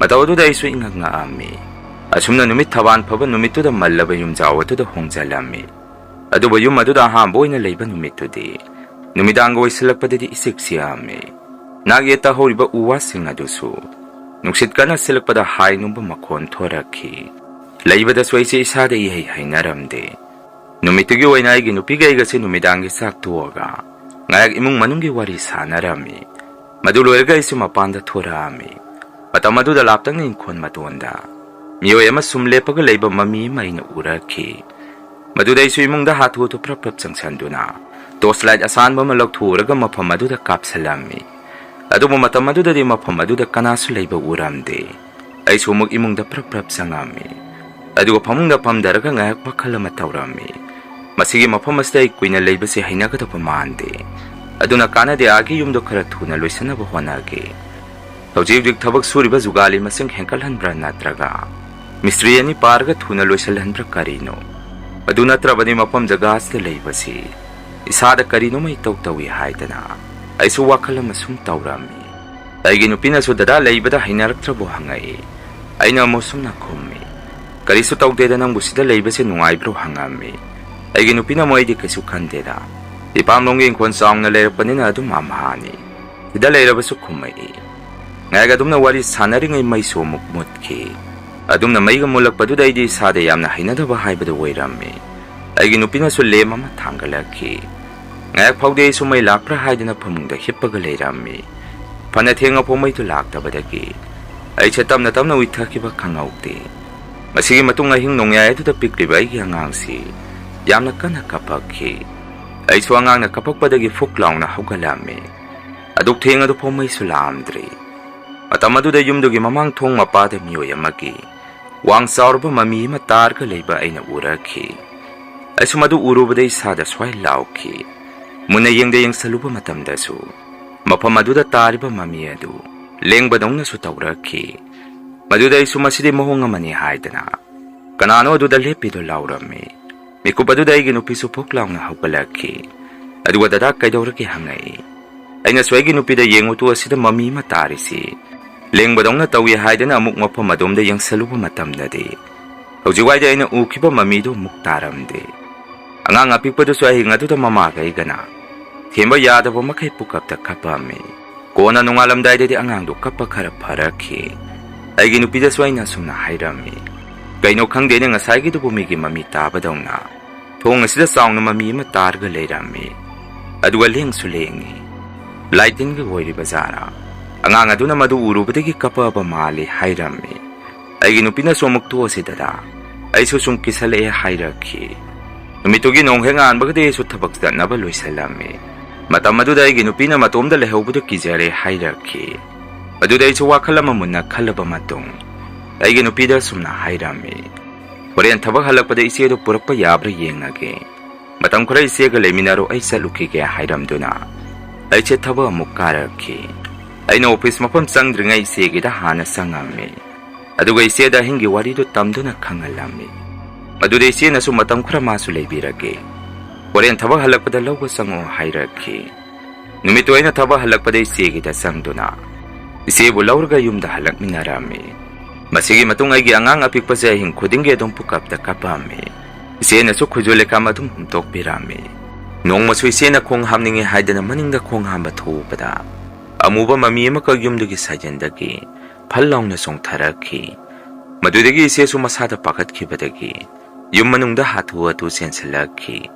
ꯃꯇꯧ ꯑꯗꯨꯗ ꯑꯩꯁꯨ ꯏꯉꯛ ꯉꯛꯑꯝꯃꯤ꯫ ꯑꯁꯨꯝꯅ ꯅꯨꯃꯤꯠ ꯊꯕꯥꯟ ꯐꯕ ꯅꯨꯃꯤꯠꯇꯨꯗ ꯃꯜꯂꯕ ꯌꯨꯝꯖꯥꯎ ꯑꯗꯨꯗ ꯍꯣꯡꯖꯜꯂꯝꯃꯤ꯫ ꯑꯗꯨꯕꯨ ꯌꯨꯝ ꯑꯗꯨꯗ ꯑꯍꯥꯟꯕ ꯑꯣꯏꯅ ꯂꯩꯕ ꯅꯨꯃꯤꯠꯇꯨꯗꯤ ꯅꯨꯃꯤꯗꯥꯡꯒ ꯑꯣꯏꯁꯤꯜꯂꯛꯄꯗꯗꯤ ꯏꯆꯤꯛ ꯆꯤꯛꯑꯝꯃꯤ꯫ ꯅꯥꯛ ꯌꯦꯠꯇ ꯍꯧꯔꯤꯕ ꯎ ꯋꯥꯁꯤꯡ ꯑꯗꯨꯁꯨ ꯅꯨꯡꯁꯤꯠ ꯀꯟꯅ ꯁꯤꯜꯂꯛꯄꯗ ꯍꯥꯏ ꯅꯨꯡꯕ ꯃꯈꯣꯟ ꯊꯣꯔꯛꯈꯤ꯫ ꯂꯩꯕꯗꯁꯨ ꯑꯩꯁꯦ ꯏꯁꯥꯗ ꯏꯍꯩ ꯍꯩꯅꯔꯝꯗꯦ꯫ ꯅꯨꯃꯤꯠꯇꯨꯒꯤ ꯑꯣꯏꯅ ꯑꯩꯒꯤ ꯅꯨꯄꯤꯒ ꯑꯩꯒꯁꯦ ꯅꯨꯃꯤꯗꯥꯡꯒꯤ ꯆꯥꯛ ꯇꯣꯛꯑꯒ ꯉꯥꯏꯍꯥꯛ ꯏꯃꯨꯡ ꯃꯅꯨꯡꯒꯤ ꯋꯥꯔꯤ ꯁꯥꯟꯅꯔꯝꯃꯤ꯫ ꯃꯗꯨ ꯂꯣꯏꯔꯒ ꯑꯩꯁꯨ ꯃꯄꯥꯟꯗ ꯊꯣꯔꯛꯑꯝꯃꯤ꯫ ꯃꯇꯝ ꯑꯗꯨꯗ ꯂꯥꯞꯇꯛꯅ ꯏꯪꯈꯣꯜ ꯃꯇꯣꯟꯗ ꯃꯤꯑꯣꯏ ꯑꯃ ꯁꯨꯝ ꯂꯦꯞꯄꯒ ꯂꯩꯕ ꯃꯃꯤ ꯑꯃ ꯑꯩꯅ ꯎꯔꯛꯈꯤ꯫ ꯃꯗꯨꯗ ꯑꯩꯁꯨ ꯏꯃꯨꯡꯗ ꯍꯥꯊꯨ ꯍꯥꯊꯨ ꯄ꯭ꯔꯞ ꯄ꯭ꯔꯞ ꯆꯪꯁꯟꯗꯨꯅ torch light ꯑꯁꯥꯟꯕ ꯑꯃ ꯂꯧꯊꯣꯛꯎꯔꯒ ꯃꯐꯝ ꯑꯗꯨꯗ ꯀꯥꯞꯁꯜꯂꯝꯃꯤ꯫ ꯑꯗꯨꯕꯨ ꯃꯇꯝ ꯑꯗꯨꯗꯗꯤ ꯃꯐꯝ ꯑꯗꯨꯗ ꯀꯅꯥꯁꯨ ꯂꯩꯕ ꯎꯔꯝꯗꯦ꯫ ꯑꯩꯁꯨ ꯑꯃꯨꯛ ꯏꯃꯨꯡꯗ ꯄ꯭ꯔꯞ ꯄ꯭ꯔꯞ ꯆꯪꯉꯝꯃꯤ꯫ ꯑꯗꯨꯒ ꯐꯃꯨꯡꯗ ꯐꯝꯊꯔꯒ ꯉꯥꯏꯍꯥꯛ ꯋꯥꯈꯜ ꯑꯃ ꯇꯧꯔꯝꯃꯤ꯫ ꯃꯁꯤꯒꯤ ꯃꯐꯝ ꯑꯁꯤꯗ ꯑꯩ ꯀꯨꯏꯅ ꯂꯩꯕꯁꯤ ꯍꯩꯅꯒꯗꯕ ꯃꯥꯟꯗꯦ꯫ ꯑꯗꯨꯅ ꯀꯥꯟꯅꯗꯦ, ꯑꯥꯒꯤ ꯌꯨꯝꯗꯣ ꯈꯔ ꯊꯨꯅ ꯂꯣꯏꯁꯤꯟꯅꯕ ꯍꯣꯠꯅꯒꯦ꯫ ꯍꯧꯖꯤꯛ ꯍꯧꯖꯤꯛ ꯊꯕꯛ ꯁꯨꯔꯤꯕ ꯖꯨꯒꯥꯂꯤ ꯃꯁꯤꯡ ꯍꯦꯟꯒꯠꯍꯟꯕ꯭ꯔꯥ ꯅꯠꯇ꯭ꯔꯒ ꯃꯤꯁꯇ꯭ꯔꯤ ꯑꯅꯤ ꯄꯥꯔꯒ ꯊꯨꯅ ꯂꯣꯏꯁꯤꯜꯍꯟꯕ꯭ꯔꯥ ꯀꯔꯤꯅꯣ? ꯑꯗꯨ ꯅꯠꯇ꯭ꯔꯕꯗꯤ ꯃꯐꯝ ꯖꯒꯥ ꯑꯁꯤꯗ ꯂꯩꯕꯁꯤ ꯏꯁꯥꯗ ꯀꯔꯤꯅꯣꯃ ꯏꯇꯧ ꯇꯧꯏ ꯍꯥꯏꯗꯅ ꯑꯩꯁꯨ ꯋꯥꯈꯜ ꯑꯃ ꯁꯨꯝ ꯇꯧꯔꯝꯃꯤ꯫ ꯑꯩꯒꯤ ꯅꯨꯄꯤꯅꯁꯨ ꯗꯗꯥ ꯂꯩꯕꯗ ꯍꯩꯅꯔꯛꯇ꯭ꯔꯕꯣ ꯍꯪꯉꯛꯏ꯫ ꯑꯩꯅ ꯑꯃꯨꯛ ꯁꯨꯝꯅ ꯈꯨꯝꯃꯤ꯫ ꯀꯔꯤꯁꯨ ꯇꯧꯗꯦꯗ, ꯅꯪꯕꯨ ꯁꯤꯗ ꯂꯩꯕꯁꯦ ꯅꯨꯡꯉꯥꯏꯕ꯭ꯔꯣ ꯍꯪꯉꯝꯃꯤ꯫ ꯑꯩꯒꯤ ꯅꯨꯄꯤꯅ ꯃꯣꯏꯗꯤ ꯀꯩꯁꯨ ꯈꯟꯗꯦꯗ꯫ ꯏꯄꯥꯝꯂꯣꯝꯒꯤ ꯏꯪꯈꯣꯜ ꯆꯥꯎꯅ ꯂꯩꯔꯛꯄꯅꯤꯅ ꯑꯗꯨꯝ ꯑꯝꯍꯥꯅꯤ꯫ ꯁꯤꯗ ꯂꯩꯔꯕꯁꯨ ꯈꯨꯝꯃꯛꯏ꯫ ꯉꯥꯏꯍꯥꯛ ꯑꯗꯨꯝꯅ ꯋꯥꯔꯤ ꯁꯥꯟꯅꯔꯤꯉꯩ ꯃꯩꯁꯨ ꯑꯃꯨꯛ ꯃꯨꯠꯈꯤ꯫ ꯑꯗꯨꯝꯅ ꯃꯩꯒ ꯃꯨꯠꯂꯛꯄꯗꯨꯗ ꯑꯩꯗꯤ ꯏꯁꯥꯗ ꯌꯥꯝꯅ ꯍꯩꯅꯗꯕ ꯍꯥꯏꯕꯗꯨ ꯑꯣꯏꯔꯝꯃꯤ꯫ ꯑꯩꯒꯤ ꯅꯨꯄꯤꯅꯁꯨ ꯂꯦꯝ ꯑꯃ ꯊꯥꯡꯒꯠꯂꯛꯈꯤ꯫ ꯉꯥꯏꯍꯥꯛ ꯐꯥꯎꯗꯤ ꯑꯩꯁꯨ ꯃꯩ ꯂꯥꯛꯄ꯭ꯔꯥ ꯍꯥꯏꯗꯅ ꯐꯃꯨꯡꯗ ꯍꯤꯞꯄꯒ ꯂꯩꯔꯝꯃꯤ꯫ ꯐꯅ ꯊꯦꯡꯉꯐꯥꯎ ꯃꯩꯗꯨ ꯂꯥꯛꯇꯕꯗꯒꯤ ꯑꯩꯁꯦ ꯇꯞꯅ ꯇꯞꯅ ꯎꯏꯊꯈꯤꯕ ꯈꯪꯍꯧꯗꯦ꯫ ꯃꯁꯤꯒꯤ ꯃꯇꯨꯡ ꯑꯍꯤꯡ ꯅꯣꯡꯌꯥꯏ ꯑꯗꯨꯗ ꯄꯤꯛꯂꯤꯕ ꯑꯩꯒꯤ ꯑꯉꯥꯡꯁꯤ ꯌꯥꯝꯅ ꯀꯟꯅ ꯀꯞꯄꯛꯈꯤ꯫ ꯑꯩꯁꯨ ꯑꯉꯥꯡꯅ ꯀꯞꯄꯛꯄꯗꯒꯤ ꯐꯨꯛ ꯂꯥꯎꯅ ꯍꯧꯒꯠꯂꯝꯃꯤ꯫ ꯑꯗꯨꯛ ꯊꯦꯡ ꯑꯗꯨꯐꯥꯎ ꯃꯩꯁꯨ ꯂꯥꯛꯑꯝꯗ꯭ꯔꯤ꯫ ꯃꯇꯝ ꯑꯗꯨꯗ ꯌꯨꯝꯗꯨꯒꯤ ꯃꯃꯥꯡ ꯊꯣꯡ ꯃꯄꯥꯗ ꯃꯤꯑꯣꯏ ꯑꯃꯒꯤ ꯋꯥꯡ ꯆꯥꯎꯔꯕ ꯃꯃꯤ ꯑꯃ ꯇꯥꯔꯒ ꯂꯩꯕ ꯑꯩꯅ ꯎꯔꯛꯈꯤ꯫ ꯑꯩꯁꯨ ꯃꯗꯨ ꯎꯔꯨꯕꯗ ꯏꯁꯥꯗ ꯁ꯭ꯋꯥꯏ ꯂꯥꯎꯈꯤ꯫ ꯃꯨꯟꯅ ꯌꯦꯡꯗ ꯌꯦꯡꯁꯜꯂꯨꯕ ꯃꯇꯝꯗꯁꯨ ꯃꯐꯝ ꯑꯗꯨꯗ ꯇꯥꯔꯤꯕ ꯃꯃꯤ ꯑꯗꯨ ꯂꯦꯡꯕꯗꯧꯅꯁꯨ ꯇꯧꯔꯛꯈꯤ꯫ ꯃꯗꯨꯗ ꯑꯩꯁꯨ ꯃꯁꯤꯗꯤ ꯃꯑꯣꯡ ꯑꯃꯅꯤ ꯍꯥꯏꯗꯅ ꯀꯅꯥꯅꯣ ꯑꯗꯨꯗ ꯂꯦꯞꯄꯤꯗꯣ ꯂꯥꯎꯔꯝꯃꯤ꯫ ꯃꯤꯀꯨꯞ ꯑꯗꯨꯗ ꯑꯩꯒꯤ ꯅꯨꯄꯤꯁꯨ ꯐꯨꯛ ꯂꯥꯎꯅ ꯍꯧꯒꯠꯂꯛꯈꯤ꯫ ꯑꯗꯨꯒ ꯗꯗꯥ ꯀꯩꯗꯧꯔꯒꯦ ꯍꯪꯉꯛꯏ꯫ ꯑꯩꯅꯁꯨ ꯑꯩꯒꯤ ꯅꯨꯄꯤꯗ ꯌꯦꯡꯉꯨ ꯇꯨ ꯑꯁꯤꯗ ꯃꯃꯤ ꯑꯃ ꯇꯥꯔꯤꯁꯤ꯫ ꯂꯦꯡꯕꯗꯧꯅ ꯇꯧꯏ ꯍꯥꯏꯗꯅ ꯑꯃꯨꯛ ꯃꯐꯝ ꯑꯗꯣꯝꯗ ꯌꯦꯡꯁꯜꯂꯨꯕ ꯃꯇꯝꯗꯗꯤ ꯍꯧꯖꯤꯛꯋꯥꯏꯗ ꯑꯩꯅ ꯎꯈꯤꯕ ꯃꯃꯤꯗꯨ ꯑꯃꯨꯛ ꯇꯥꯔꯝꯗꯦ꯫ ꯑꯉꯥꯡ ꯑꯄꯤꯛꯄꯗꯨꯁꯨ ꯑꯍꯤꯡ ꯑꯗꯨꯗ ꯃꯃꯥꯒ ꯑꯩꯒꯅ ꯊꯦꯝꯕ ꯌꯥꯗꯕ ꯃꯈꯩ ꯄꯨꯀꯞꯇ ꯀꯞꯄꯝꯃꯤ꯫ ꯀꯣꯟꯅ ꯅꯣꯡꯉꯥꯜꯂꯝꯗꯥꯏꯗꯗꯤ ꯑꯉꯥꯡꯗꯨ ꯀꯞꯄ ꯈꯔ ꯐꯔꯛꯈꯤ꯫ ꯑꯩꯒꯤ ꯅꯨꯄꯤꯗꯁꯨ ꯑꯩꯅ ꯑꯁꯨꯝꯅ ꯍꯥꯏꯔꯝꯃꯤ, "ꯀꯩꯅꯣ ꯈꯪꯗꯦꯅꯦ, ꯉꯁꯥꯏꯒꯤꯗꯨꯕꯨ ꯃꯤꯒꯤ ꯃꯃꯤ ꯇꯥꯕꯗꯧꯅ ꯊꯣꯡ ꯑꯁꯤꯗ ꯆꯥꯎꯅ ꯃꯃꯤ ꯑꯃ ꯇꯥꯔꯒ ꯂꯩꯔꯝꯃꯤ꯫ ꯑꯗꯨꯒ ꯂꯦꯡꯁꯨ ꯂꯦꯡꯉꯤ꯫ ꯂꯥꯏ ꯇꯤꯟꯒꯤ ꯑꯣꯏꯔꯤꯕ ꯖꯥꯠꯔꯥ? ꯑꯉꯥꯡ ꯑꯗꯨꯅ ꯃꯗꯨ ꯎꯔꯨꯕꯗꯒꯤ ꯀꯞꯄꯛꯑꯕ ꯃꯥꯜꯂꯤ" ꯍꯥꯏꯔꯝꯃꯤ꯫ ꯑꯩꯒꯤ ꯅꯨꯄꯤꯅꯁꯨ "ꯑꯃꯨꯛ ꯇꯣꯛꯑꯁꯤ ꯗꯗꯥ, ꯑꯩꯁꯨ ꯁꯨꯝ ꯀꯤꯁꯜꯂꯛꯑꯦ" ꯍꯥꯏꯔꯛꯈꯤ꯫ ꯅꯨꯃꯤꯠꯇꯨꯒꯤ ꯅꯣꯡ ꯍꯦꯛ ꯉꯥꯟꯕꯒꯗꯤ ꯑꯩꯁꯨ ꯊꯕꯛ ꯆꯠꯅꯕ ꯂꯣꯏꯁꯜꯂꯝꯃꯤ꯫ ꯃꯇꯝ ꯑꯗꯨꯗ ꯑꯩꯒꯤ ꯅꯨꯄꯤꯅ ꯃꯇꯣꯝꯗ ꯂꯩꯍꯧꯕꯗꯨ ꯀꯤꯖꯔꯦ ꯍꯥꯏꯔꯛꯈꯤ꯫ ꯑꯗꯨꯗ ꯑꯩꯁꯨ ꯋꯥꯈꯜ ꯑꯃ ꯃꯨꯟꯅ ꯈꯜꯂꯕ ꯃꯇꯨꯡ ꯑꯩꯒꯤ ꯅꯨꯄꯤꯗ ꯑꯁꯨꯝꯅ ꯍꯥꯏꯔꯝꯃꯤ, "ꯍꯣꯔꯦꯟ ꯊꯕꯛ ꯍꯜꯂꯛꯄꯗ ꯏꯆꯦꯗꯨ ꯄꯨꯔꯛꯄ ꯌꯥꯕ꯭ꯔꯥ ꯌꯦꯡꯉꯒꯦ꯫ ꯃꯇꯝ ꯈꯔ ꯏꯆꯦꯒ ꯂꯩꯃꯤꯟꯅꯔꯣ, ꯑꯩ ꯆꯠꯂꯨꯈꯤꯒꯦ" ꯍꯥꯏꯔꯝꯗꯨꯅ ꯑꯩꯁꯦ ꯊꯕꯛ ꯑꯃꯨꯛ ꯀꯥꯔꯛꯈꯤ꯫ ꯑꯩꯅ ꯑꯣꯐꯤꯁ ꯃꯐꯝ ꯆꯪꯗ꯭ꯔꯤꯉꯩ ꯏꯆꯦꯒꯤꯗ ꯍꯥꯟꯅ ꯆꯪꯉꯝꯃꯤ꯫ ꯑꯗꯨꯒ ꯏꯆꯦꯗ ꯑꯍꯤꯡꯒꯤ ꯋꯥꯔꯤꯗꯨ ꯇꯝꯗꯨꯅ ꯈꯪꯍꯜꯂꯝꯃꯤ꯫ ꯃꯗꯨꯗ ꯏꯆꯦꯅꯁꯨ ꯃꯇꯝ ꯈꯔ ꯃꯥꯁꯨ ꯂꯩꯕꯤꯔꯒꯦ, ꯍꯣꯔꯦꯟ ꯊꯕꯛ ꯍꯜꯂꯛꯄꯗ ꯂꯧꯕ ꯆꯪꯉꯛꯑꯣ ꯍꯥꯏꯔꯛꯈꯤ꯫ ꯅꯨꯃꯤꯠꯇꯨ ꯑꯩꯅ ꯊꯕꯛ ꯍꯜꯂꯛꯄꯗ ꯏꯆꯦꯒꯤꯗ ꯆꯪꯗꯨꯅ ꯏꯆꯦꯕꯨ ꯂꯧꯔꯒ ꯌꯨꯝꯗ ꯍꯜꯂꯛꯃꯤꯟꯅꯔꯝꯃꯤ꯫ ꯃꯁꯤꯒꯤ ꯃꯇꯨꯡ ꯑꯩꯒꯤ ꯑꯉꯥꯡ ꯑꯄꯤꯛꯄꯁꯦ ꯑꯍꯤꯡ ꯈꯨꯗꯤꯡꯒꯤ ꯑꯗꯨꯝ ꯄꯨꯀꯞꯇ ꯀꯞꯄꯝꯃꯤ꯫ ꯏꯆꯦꯅꯁꯨ ꯈꯨꯖꯨ ꯂꯩꯈꯥꯝ ꯑꯗꯨꯝ ꯍꯨꯝꯇꯣꯛꯄꯤꯔꯝꯃꯤ꯫ ꯅꯣꯡꯃꯁꯨ ꯏꯆꯦꯅ ꯈꯣꯡ ꯍꯥꯝꯅꯤꯡꯉꯤ ꯍꯥꯏꯗꯅ ꯃꯅꯤꯡꯗ ꯈꯣꯡ ꯍꯥꯝꯕ ꯊꯣꯛꯎꯕꯗ ꯑꯃꯨꯕ ꯃꯃꯤ ꯑꯃꯈꯛ ꯌꯨꯝꯗꯨꯒꯤ ꯁꯥꯏꯖꯤꯟꯗꯒꯤ ꯐꯜ ꯂꯥꯎꯅ ꯆꯣꯡꯊꯔꯛꯈꯤ꯫ ꯃꯗꯨꯗꯒꯤ ꯏꯆꯦꯁꯨ ꯃꯁꯥꯗ ꯄꯥꯈꯠꯈꯤꯕꯗꯒꯤ ꯌꯨꯝ ꯃꯅꯨꯡꯗ ꯍꯥꯊꯨ ꯍꯥꯊꯨ ꯆꯦꯟꯁꯤꯜꯂꯛꯈꯤ꯫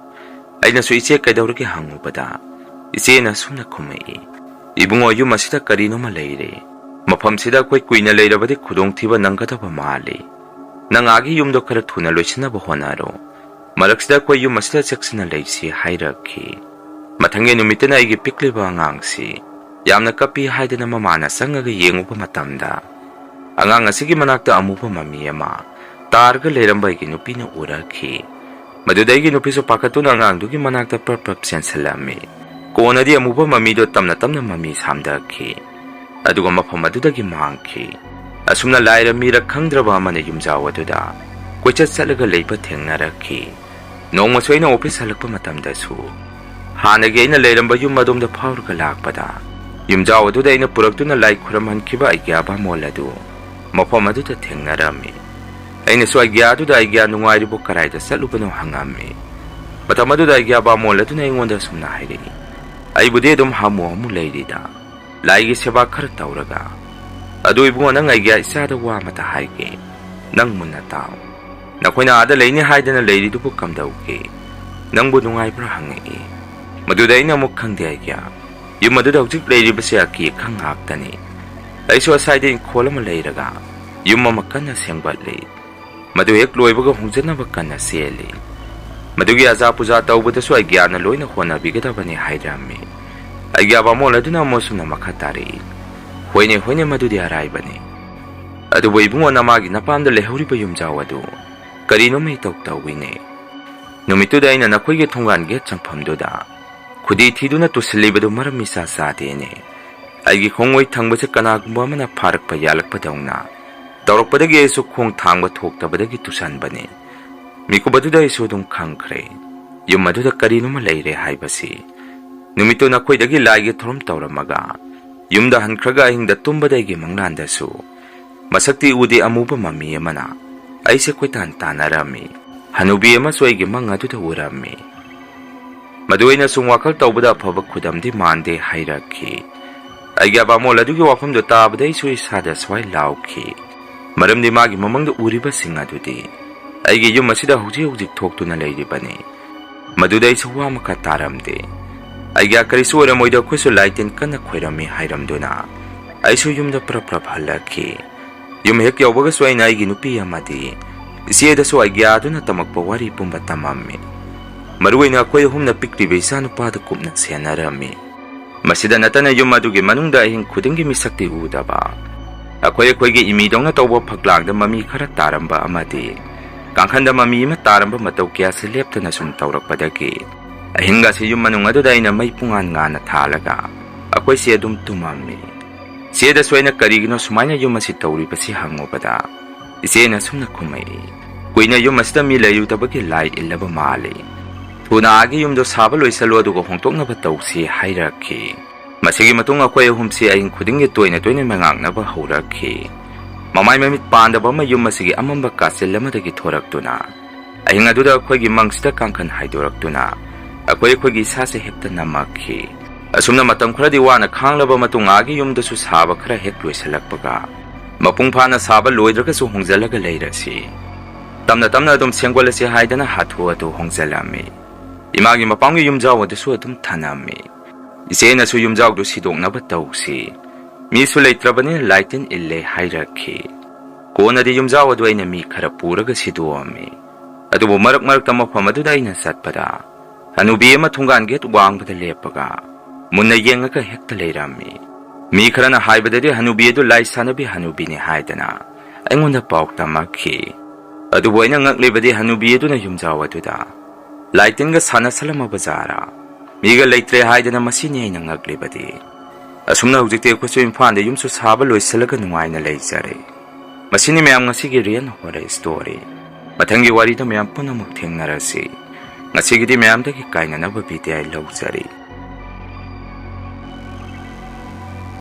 ꯑꯩꯅꯁꯨ "ꯏꯆꯦ, ꯀꯩꯗꯧꯔꯒꯦ?" ꯍꯪꯉꯨꯕꯗ ꯏꯆꯦꯅ ꯑꯁꯨꯝꯅ ꯈꯨꯝꯃꯛꯏ, "ꯏꯕꯨꯡꯉꯣ, ꯌꯨꯝ ꯑꯁꯤꯗ ꯀꯔꯤꯅꯣꯃ ꯂꯩꯔꯦ꯫ ꯃꯐꯝꯁꯤꯗ ꯑꯩꯈꯣꯏ ꯀꯨꯏꯅ ꯂꯩꯔꯕꯗꯤ ꯈꯨꯗꯣꯡꯊꯤꯕ ꯅꯪꯒꯗꯕ ꯃꯥꯜꯂꯤ꯫ ꯅꯪ ꯑꯥꯒꯤ ꯌꯨꯝꯗꯣ ꯈꯔ ꯊꯨꯅ ꯂꯣꯏꯁꯤꯟꯅꯕ ꯍꯣꯠꯅꯔꯣ꯫ ꯃꯔꯛꯁꯤꯗ ꯑꯩꯈꯣꯏ ꯌꯨꯝ ꯑꯁꯤꯗ ꯆꯦꯛꯁꯤꯟꯅ ꯂꯩꯁꯤ" ꯍꯥꯏꯔꯛꯈꯤ꯫ ꯃꯊꯪꯒꯤ ꯅꯨꯃꯤꯠꯇꯅ ꯑꯩꯒꯤ ꯄꯤꯛꯂꯤꯕ ꯑꯉꯥꯡꯁꯤ ꯌꯥꯝꯅ ꯀꯞꯄꯤ ꯍꯥꯏꯗꯅ ꯃꯃꯥꯅ ꯆꯪꯉꯒ ꯌꯦꯡꯉꯨꯕ ꯃꯇꯝꯗ, ꯑꯉꯥꯡ ꯑꯁꯤꯒꯤ ꯃꯅꯥꯛꯇ ꯑꯃꯨꯕ ꯃꯃꯤ ꯑꯃ ꯇꯥꯔꯒ ꯂꯩꯔꯝꯕ ꯑꯩꯒꯤ ꯅꯨꯄꯤꯅ ꯎꯔꯛꯈꯤ꯫ ꯃꯗꯨꯗ ꯑꯩꯒꯤ ꯅꯨꯄꯤꯁꯨ ꯄꯥꯈꯠꯇꯨꯅ ꯑꯉꯥꯡꯗꯨꯒꯤ ꯃꯅꯥꯛꯇ ꯄ꯭ꯔꯞ ꯄ꯭ꯔꯞ ꯆꯦꯟꯁꯤꯜꯂꯝꯃꯤ꯫ ꯀꯣꯟꯅꯗꯤ ꯑꯃꯨꯕ ꯃꯃꯤꯗꯣ ꯇꯞꯅ ꯇꯞꯅ ꯃꯃꯤ ꯁꯥꯝꯗꯈꯤ, ꯑꯗꯨꯒ ꯃꯐꯝ ꯑꯗꯨꯗꯒꯤ ꯃꯥꯡꯈꯤ꯫ ꯑꯁꯨꯝꯅ ꯂꯥꯏꯔ ꯃꯤꯔ ꯈꯪꯗ꯭ꯔꯕ ꯑꯃꯅ ꯌꯨꯝꯖꯥꯎ ꯑꯗꯨꯗ ꯀꯣꯏꯆꯠ ꯆꯠꯂꯒ ꯂꯩꯕ ꯊꯦꯡꯅꯔꯛꯈꯤ꯫ ꯅꯣꯡꯃꯁꯨ ꯑꯩꯅ ꯑꯣꯐꯤꯁ ꯍꯜꯂꯛꯄ ꯃꯇꯝꯗꯁꯨ ꯍꯥꯟꯅꯒꯤ ꯑꯩꯅ ꯂꯩꯔꯝꯕ ꯌꯨꯝ ꯑꯗꯣꯝꯗ ꯐꯥꯎꯔꯒ ꯂꯥꯛꯄꯗ, ꯌꯨꯝꯖꯥꯎ ꯑꯗꯨꯗ ꯑꯩꯅ ꯄꯨꯔꯛꯇꯨꯅ ꯂꯥꯏ ꯈꯨꯔꯝꯍꯟꯈꯤꯕ ꯑꯩꯒꯤ ꯕꯥꯃꯣꯟ ꯑꯗꯨ ꯃꯐꯝ ꯑꯗꯨꯗ ꯊꯦꯡꯅꯔꯝꯃꯤ꯫ ꯑꯩꯅꯁꯨ ꯑꯩꯒꯤ ꯑꯗꯨꯗ "ꯑꯩꯒꯤ ꯅꯨꯡꯉꯥꯏꯔꯤꯕꯣ, ꯀꯔꯥꯏꯗ ꯆꯠꯂꯨꯕꯅꯣ?" ꯍꯪꯉꯝꯃꯤ꯫ ꯃꯇꯝ ꯑꯗꯨꯗ ꯑꯩꯒꯤ ꯕꯥꯃꯣꯟ ꯑꯗꯨꯅ ꯑꯩꯉꯣꯟꯗ ꯑꯁꯨꯝꯅ ꯍꯥꯏꯔꯛꯏ, "ꯑꯩꯕꯨꯗꯤ ꯑꯗꯨꯝ ꯍꯥꯃꯨ ꯍꯥꯃꯨ ꯂꯩꯔꯤꯗ, ꯂꯥꯏꯒꯤ ꯁꯦꯕꯥ ꯈꯔ ꯇꯧꯔꯒ꯫ ꯑꯗꯨ ꯏꯕꯨꯡꯉꯣ, ꯅꯪ ꯑꯩꯒꯤ ꯏꯆꯥꯗ ꯋꯥ ꯑꯃꯇ ꯍꯥꯏꯒꯦ, ꯅꯪ ꯃꯨꯟꯅ ꯇꯥꯎ꯫ ꯅꯈꯣꯏꯅ ꯑꯥꯗ ꯂꯩꯅꯤ ꯍꯥꯏꯗꯅ ꯂꯩꯔꯤꯗꯨꯕꯨ ꯀꯝꯗꯧꯒꯦ? ꯅꯪꯕꯨ ꯅꯨꯡꯉꯥꯏꯕ꯭ꯔꯥ?" ꯍꯪꯉꯛꯏ꯫ ꯃꯗꯨꯗ ꯑꯩꯅ ꯑꯃꯨꯛ, "ꯈꯪꯗꯦ ꯑꯩꯒꯤ, ꯌꯨꯝ ꯑꯗꯨꯗ ꯍꯧꯖꯤꯛ ꯂꯩꯔꯤꯕꯁꯦ ꯑꯀꯤ ꯑꯈꯪ ꯉꯥꯛꯇꯅꯤ꯫ ꯑꯩꯁꯨ ꯑꯁꯥꯏꯗ ꯏꯪꯈꯣꯜ ꯑꯃ ꯂꯩꯔꯒ ꯌꯨꯝ ꯑꯃ ꯀꯟꯅ ꯁꯦꯝꯒꯠꯂꯤ꯫ ꯃꯗꯨ ꯍꯦꯛ ꯂꯣꯏꯕꯒ ꯍꯣꯡꯖꯅꯕ ꯀꯟꯅ ꯆꯦꯜꯂꯤ꯫ ꯃꯗꯨꯒꯤ ꯑꯖꯥ ꯄꯨꯖꯥ ꯇꯧꯕꯗꯁꯨ ꯑꯩꯒ꯭ꯌꯥꯅ ꯂꯣꯏꯅ ꯍꯣꯠꯅꯕꯤꯒꯗꯕꯅꯤ ꯍꯥꯏꯔꯝꯃꯤ꯫ ꯑꯩꯒ꯭ꯌꯥ ꯕꯥꯃꯣꯟ ꯑꯗꯨꯅ ꯑꯃꯨꯛ ꯑꯁꯨꯝꯅ ꯃꯈꯥ ꯇꯥꯔꯛꯏ, "ꯍꯣꯏꯅꯦ, ꯍꯣꯏꯅꯦ, ꯃꯗꯨꯗꯤ ꯑꯔꯥꯏꯕꯅꯤ꯫ ꯑꯗꯨꯕꯨ ꯏꯕꯨꯡꯉꯣ, ꯅꯃꯥꯒꯤ ꯅꯄꯥꯝꯗ ꯂꯩꯍꯧꯔꯤꯕ ꯌꯨꯝꯖꯥꯎ ꯑꯗꯨ ꯀꯔꯤꯅꯣꯝꯃ ꯏꯇꯧ ꯇꯧꯏꯅꯦ꯫ ꯅꯨꯃꯤꯠꯇꯨꯗ ꯑꯩꯅ ꯅꯈꯣꯏꯒꯤ ꯊꯣꯡꯒꯥꯟ ꯒꯦꯠ ꯆꯪꯐꯝꯗꯨꯗ ꯈꯨꯗꯤ ꯊꯤꯗꯨꯅ ꯇꯨꯁꯤꯜꯂꯤꯕꯗꯨ ꯃꯔꯝ ꯏꯆꯥ ꯆꯥꯗꯦꯅꯦ꯫ ꯑꯩꯒꯤ ꯈꯣꯡꯑꯣꯏ ꯊꯪꯕꯁꯦ ꯀꯅꯥꯒꯨꯝꯕ ꯑꯃꯅ ꯐꯥꯔꯛꯄ ꯌꯥꯜꯂꯛꯄꯗꯧꯅ ꯇꯧꯔꯛꯄꯗꯒꯤ ꯑꯩꯁꯨ ꯈꯣꯡ ꯊꯥꯡꯕ ꯊꯣꯛꯇꯕꯗꯒꯤ ꯇꯨꯁꯟꯕꯅꯤ꯫ ꯃꯤꯀꯨꯞ ꯑꯗꯨꯗ ꯑꯩꯁꯨ ꯑꯗꯨꯝ ꯈꯪꯈ꯭ꯔꯦ, ꯌꯨꯝ ꯑꯗꯨꯗ ꯀꯔꯤꯅꯣꯃ ꯂꯩꯔꯦ ꯍꯥꯏꯕꯁꯤ꯫ ꯅꯨꯃꯤꯠꯇꯨ ꯅꯈꯣꯏꯗꯒꯤ ꯂꯥꯏꯒꯤ ꯊꯧꯔꯝ ꯇꯧꯔꯝꯃꯒ ꯌꯨꯝꯗ ꯍꯟꯈ꯭ꯔꯒ ꯑꯍꯤꯡꯗ ꯇꯨꯝꯕꯗ ꯑꯩꯒꯤ ꯃꯪꯂꯥꯟꯗꯁꯨ ꯃꯁꯛꯇꯤ ꯎꯗꯦ, ꯑꯃꯨꯕ ꯃꯃꯤ ꯑꯃꯅ ꯑꯩꯁꯦ ꯀꯣꯏꯇꯥꯟ ꯇꯥꯟꯅꯔꯝꯃꯤ꯫ ꯍꯅꯨꯕꯤ ꯑꯃꯁꯨ ꯑꯩꯒꯤ ꯃꯪ ꯑꯗꯨꯗ ꯎꯔꯝꯃꯤ꯫ ꯃꯗꯨ ꯑꯩꯅ ꯁꯨꯝ ꯋꯥꯈꯜ ꯇꯧꯕꯗ ꯑꯐꯕ ꯈꯨꯗꯝꯗꯤ ꯃꯥꯟꯗꯦ ꯍꯥꯏꯔꯛꯈꯤ꯫ ꯑꯩꯒꯤ ꯑꯕꯥꯃꯣꯜ ꯑꯗꯨꯒꯤ ꯋꯥꯐꯝꯗꯨ ꯇꯥꯕꯗ ꯑꯩꯁꯨ ꯏꯁꯥꯗ ꯁ꯭ꯋꯥꯏ ꯂꯥꯎꯈꯤ, ꯃꯔꯝꯗꯤ ꯃꯥꯒꯤ ꯃꯃꯪꯗ ꯎꯔꯤꯕꯁꯤꯡ ꯑꯗꯨꯗꯤ ꯑꯩꯒꯤ ꯌꯨꯝ ꯑꯁꯤꯗ ꯍꯧꯖꯤꯛ ꯍꯧꯖꯤꯛ ꯊꯣꯛꯇꯨꯅ ꯂꯩꯔꯤꯕꯅꯤ꯫ ꯃꯗꯨꯗ ꯑꯩꯁꯨ ꯋꯥ ꯃꯈꯥ ꯇꯥꯔꯝꯗꯦ꯫ ꯑꯩꯒꯤ ꯀꯔꯤꯁꯨ ꯑꯣꯏꯔꯝꯃꯣꯏꯗ, ꯑꯩꯈꯣꯏꯁꯨ ꯂꯥꯏ ꯇꯤꯟ ꯀꯟꯅ ꯈꯣꯏꯔꯝꯃꯤ ꯍꯥꯏꯔꯝꯗꯨꯅ ꯑꯩꯁꯨ ꯌꯨꯝꯗ ꯄ꯭ꯔꯞ ꯄ꯭ꯔꯞ ꯍꯜꯂꯛꯈꯤ꯫ ꯌꯨꯝ ꯍꯦꯛ ꯌꯧꯕꯒꯁꯨ ꯑꯩꯅ ꯑꯩꯒꯤ ꯅꯨꯄꯤ ꯑꯃꯗꯤ ꯏꯆꯦꯗꯁꯨ ꯑꯩꯒ꯭ꯌꯥꯗꯨꯅ ꯇꯝꯃꯛꯄ ꯋꯥꯔꯤ ꯄꯨꯝꯕ ꯇꯝꯃꯝꯃꯤ꯫ ꯃꯔꯨꯑꯣꯏꯅ ꯑꯩꯈꯣꯏ ꯑꯍꯨꯝꯅ ꯄꯤꯛꯂꯤꯕ ꯏꯆꯥꯅꯨꯄꯥꯗꯨ ꯀꯨꯞꯅ ꯁꯦꯟꯅꯔꯝꯃꯤ꯫ ꯃꯁꯤꯗ ꯅꯠꯇꯅ ꯌꯨꯝ ꯑꯗꯨꯒꯤ ꯃꯅꯨꯡꯗ ꯑꯍꯤꯡ ꯈꯨꯗꯤꯡꯒꯤ ꯃꯤꯁꯛꯇꯤ ꯎꯗꯕ, ꯑꯩꯈꯣꯏ ꯑꯩꯈꯣꯏꯒꯤ ꯏꯃꯤꯗꯧꯅ ꯇꯧꯕ ꯐꯛꯂꯥꯡꯗ ꯃꯃꯤ ꯈꯔ ꯇꯥꯔꯝꯕ ꯑꯃꯗꯤ ꯀꯥꯡꯈꯟꯗ ꯃꯃꯤ ꯑꯃ ꯇꯥꯔꯝꯕ ꯃꯇꯧ ꯀꯌꯥꯁꯤ ꯂꯦꯞꯇꯅ ꯁꯨꯝ ꯇꯧꯔꯛꯄꯗꯒꯤ ꯑꯍꯤꯡꯒꯁꯤ ꯌꯨꯝ ꯃꯅꯨꯡ ꯑꯗꯨꯗ ꯑꯩꯅ ꯃꯩ ꯄꯨꯡꯉꯥꯟ ꯉꯥꯟꯅ ꯊꯥꯜꯂꯒ ꯑꯩꯈꯣꯏꯁꯦ ꯑꯗꯨꯝ ꯇꯨꯝꯃꯝꯃꯤ꯫ ꯆꯦꯗꯁꯨ ꯑꯩꯅ ꯀꯔꯤꯒꯤꯅꯣ ꯁꯨꯃꯥꯏꯅ ꯌꯨꯝ ꯑꯁꯤ ꯇꯧꯔꯤꯕꯁꯤ ꯍꯪꯉꯨꯕꯗ, ꯏꯆꯦꯅ ꯁꯨꯝꯅ ꯈꯨꯝꯃꯛꯏ, "ꯀꯨꯏꯅ ꯌꯨꯝ ꯑꯁꯤꯗ ꯃꯤ ꯂꯩꯔꯨꯗꯕꯒꯤ ꯂꯥꯏ ꯏꯜꯂꯕ ꯃꯥꯜꯂꯤ꯫ ꯊꯨꯅ ꯑꯥꯒꯤ ꯌꯨꯝꯗꯣ ꯁꯥꯕ ꯂꯣꯏꯁꯜꯂꯨ, ꯑꯗꯨꯒ ꯍꯣꯡꯗꯣꯛꯅꯕ ꯇꯧꯁꯤ" ꯍꯥꯏꯔꯛꯈꯤ꯫ ꯃꯁꯤꯒꯤ ꯃꯇꯨꯡ ꯑꯩꯈꯣꯏ ꯑꯍꯨꯝꯁꯤ ꯑꯍꯤꯡ ꯈꯨꯗꯤꯡꯒꯤ ꯇꯣꯏꯅ ꯇꯣꯏꯅ ꯃꯉꯥꯛꯅꯕ ꯍꯧꯔꯛꯈꯤ꯫ ꯃꯃꯥꯏ ꯃꯃꯤꯠ ꯄꯥꯟꯗꯕ ꯑꯃ ꯌꯨꯝ ꯑꯁꯤꯒꯤ ꯑꯃꯝꯕ ꯀꯥꯆꯤꯜ ꯑꯃꯗꯒꯤ ꯊꯣꯔꯛꯇꯨꯅ ꯑꯍꯤꯡ ꯑꯗꯨꯗ ꯑꯩꯈꯣꯏꯒꯤ ꯃꯪꯁꯤꯗ ꯀꯥꯡꯈꯟ ꯍꯥꯏꯗꯣꯔꯛꯇꯨꯅ ꯑꯩꯈꯣꯏ ꯑꯩꯈꯣꯏꯒꯤ ꯏꯁꯥꯁꯦ ꯍꯦꯛꯇ ꯅꯝꯃꯛꯈꯤ꯫ ꯑꯁꯨꯝꯅ ꯃꯇꯝ ꯈꯔꯗꯤ ꯋꯥꯅ ꯈꯥꯡꯂꯕ ꯃꯇꯨꯡ ꯑꯥꯒꯤ ꯌꯨꯝꯗꯁꯨ ꯁꯥꯕ ꯈꯔ ꯍꯦꯛ ꯂꯣꯏꯁꯤꯜꯂꯛꯄꯒ, ꯃꯄꯨꯡ ꯐꯥꯅ ꯁꯥꯕ ꯂꯣꯏꯗ꯭ꯔꯒꯁꯨ ꯍꯣꯡꯖꯤꯜꯂꯒ ꯂꯩꯔꯁꯤ, ꯇꯞꯅ ꯇꯞꯅ ꯑꯗꯨꯝ ꯁꯦꯝꯒꯠꯂꯁꯤ ꯍꯥꯏꯗꯅ ꯍꯥꯊꯨ ꯍꯥꯊꯨ ꯍꯣꯡꯖꯤꯜꯂꯝꯃꯤ꯫ ꯏꯃꯥꯒꯤ ꯃꯄꯥꯝꯒꯤ ꯌꯨꯝꯖꯥꯎ ꯑꯗꯨꯁꯨ ꯑꯗꯨꯝ ꯊꯅꯝꯃꯤ꯫ ꯏꯆꯦꯅꯁꯨ ꯌꯨꯝꯖꯥꯎꯗꯨ ꯁꯤꯗꯣꯛꯅꯕ ꯇꯧꯁꯤ, ꯃꯤꯁꯨ ꯂꯩꯇ꯭ꯔꯕꯅꯤꯅ ꯂꯥꯏ ꯇꯤꯟ ꯏꯜꯂꯦ ꯍꯥꯏꯔꯛꯈꯤ꯫ ꯀꯣꯟꯅꯗꯤ ꯌꯨꯝꯖꯥꯎ ꯑꯗꯨ ꯑꯩꯅ ꯃꯤ ꯈꯔ ꯄꯨꯔꯒ ꯁꯤꯗꯣꯛꯑꯝꯃꯤ꯫ ꯑꯗꯨꯕꯨ ꯃꯔꯛ ꯃꯔꯛꯇ ꯃꯐꯝ ꯑꯗꯨꯗ ꯑꯩꯅ ꯆꯠꯄꯗ, ꯍꯅꯨꯕꯤ ꯑꯃ ꯊꯣꯡꯒꯥꯟ ꯒꯦꯠ ꯋꯥꯡꯕꯗ ꯂꯦꯞꯄꯒ ꯃꯨꯟꯅ ꯌꯦꯡꯉꯒ ꯍꯦꯛꯇ ꯂꯩꯔꯝꯃꯤ꯫ ꯃꯤ ꯈꯔꯅ ꯍꯥꯏꯕꯗꯗꯤ ꯍꯅꯨꯕꯤ ꯑꯗꯨ ꯂꯥꯏ ꯁꯥꯟꯅꯕꯤ ꯍꯅꯨꯕꯤꯅꯤ ꯍꯥꯏꯗꯅ ꯑꯩꯉꯣꯟꯗ ꯄꯥꯎ ꯇꯝꯃꯛꯈꯤ꯫ ꯑꯗꯨꯕꯨ ꯑꯩꯅ ꯉꯛꯂꯤꯕꯗꯤ ꯍꯅꯨꯕꯤ ꯑꯗꯨꯅ ꯌꯨꯝꯖꯥꯎ ꯑꯗꯨꯗ ꯂꯥꯏ ꯇꯤꯟꯒ ꯁꯥꯟꯅꯁꯜꯂꯝꯃꯕ ꯖꯥꯔꯥ? ꯃꯤꯒ ꯂꯩꯇ꯭ꯔꯦ ꯍꯥꯏꯗꯅ ꯃꯁꯤꯅꯤ ꯑꯩꯅ ꯉꯛꯂꯤꯕꯗꯤ꯫ ꯑꯁꯨꯝꯅ ꯍꯧꯖꯤꯛꯇꯤ ꯑꯩꯈꯣꯏꯁꯨ ꯏꯝꯐꯥꯜꯗ ꯌꯨꯝꯁꯨ ꯁꯥꯕ ꯂꯣꯏꯁꯤꯜꯂꯒ ꯅꯨꯡꯉꯥꯏꯅ ꯂꯩꯖꯔꯦ꯫ ꯃꯁꯤꯅꯤ ꯃꯌꯥꯝ ꯉꯁꯤꯒꯤ real horror story꯫ ꯃꯊꯪꯒꯤ ꯋꯥꯔꯤꯗ ꯃꯌꯥꯝ ꯄꯨꯝꯅꯃꯛ ꯊꯦꯡꯅꯔꯁꯤ꯫ ꯉꯁꯤꯒꯤꯗꯤ ꯃꯌꯥꯝꯗꯒꯤ ꯀꯥꯏꯅꯅꯕ ꯕꯤꯗꯥꯏ ꯂꯧꯖꯔꯤ꯫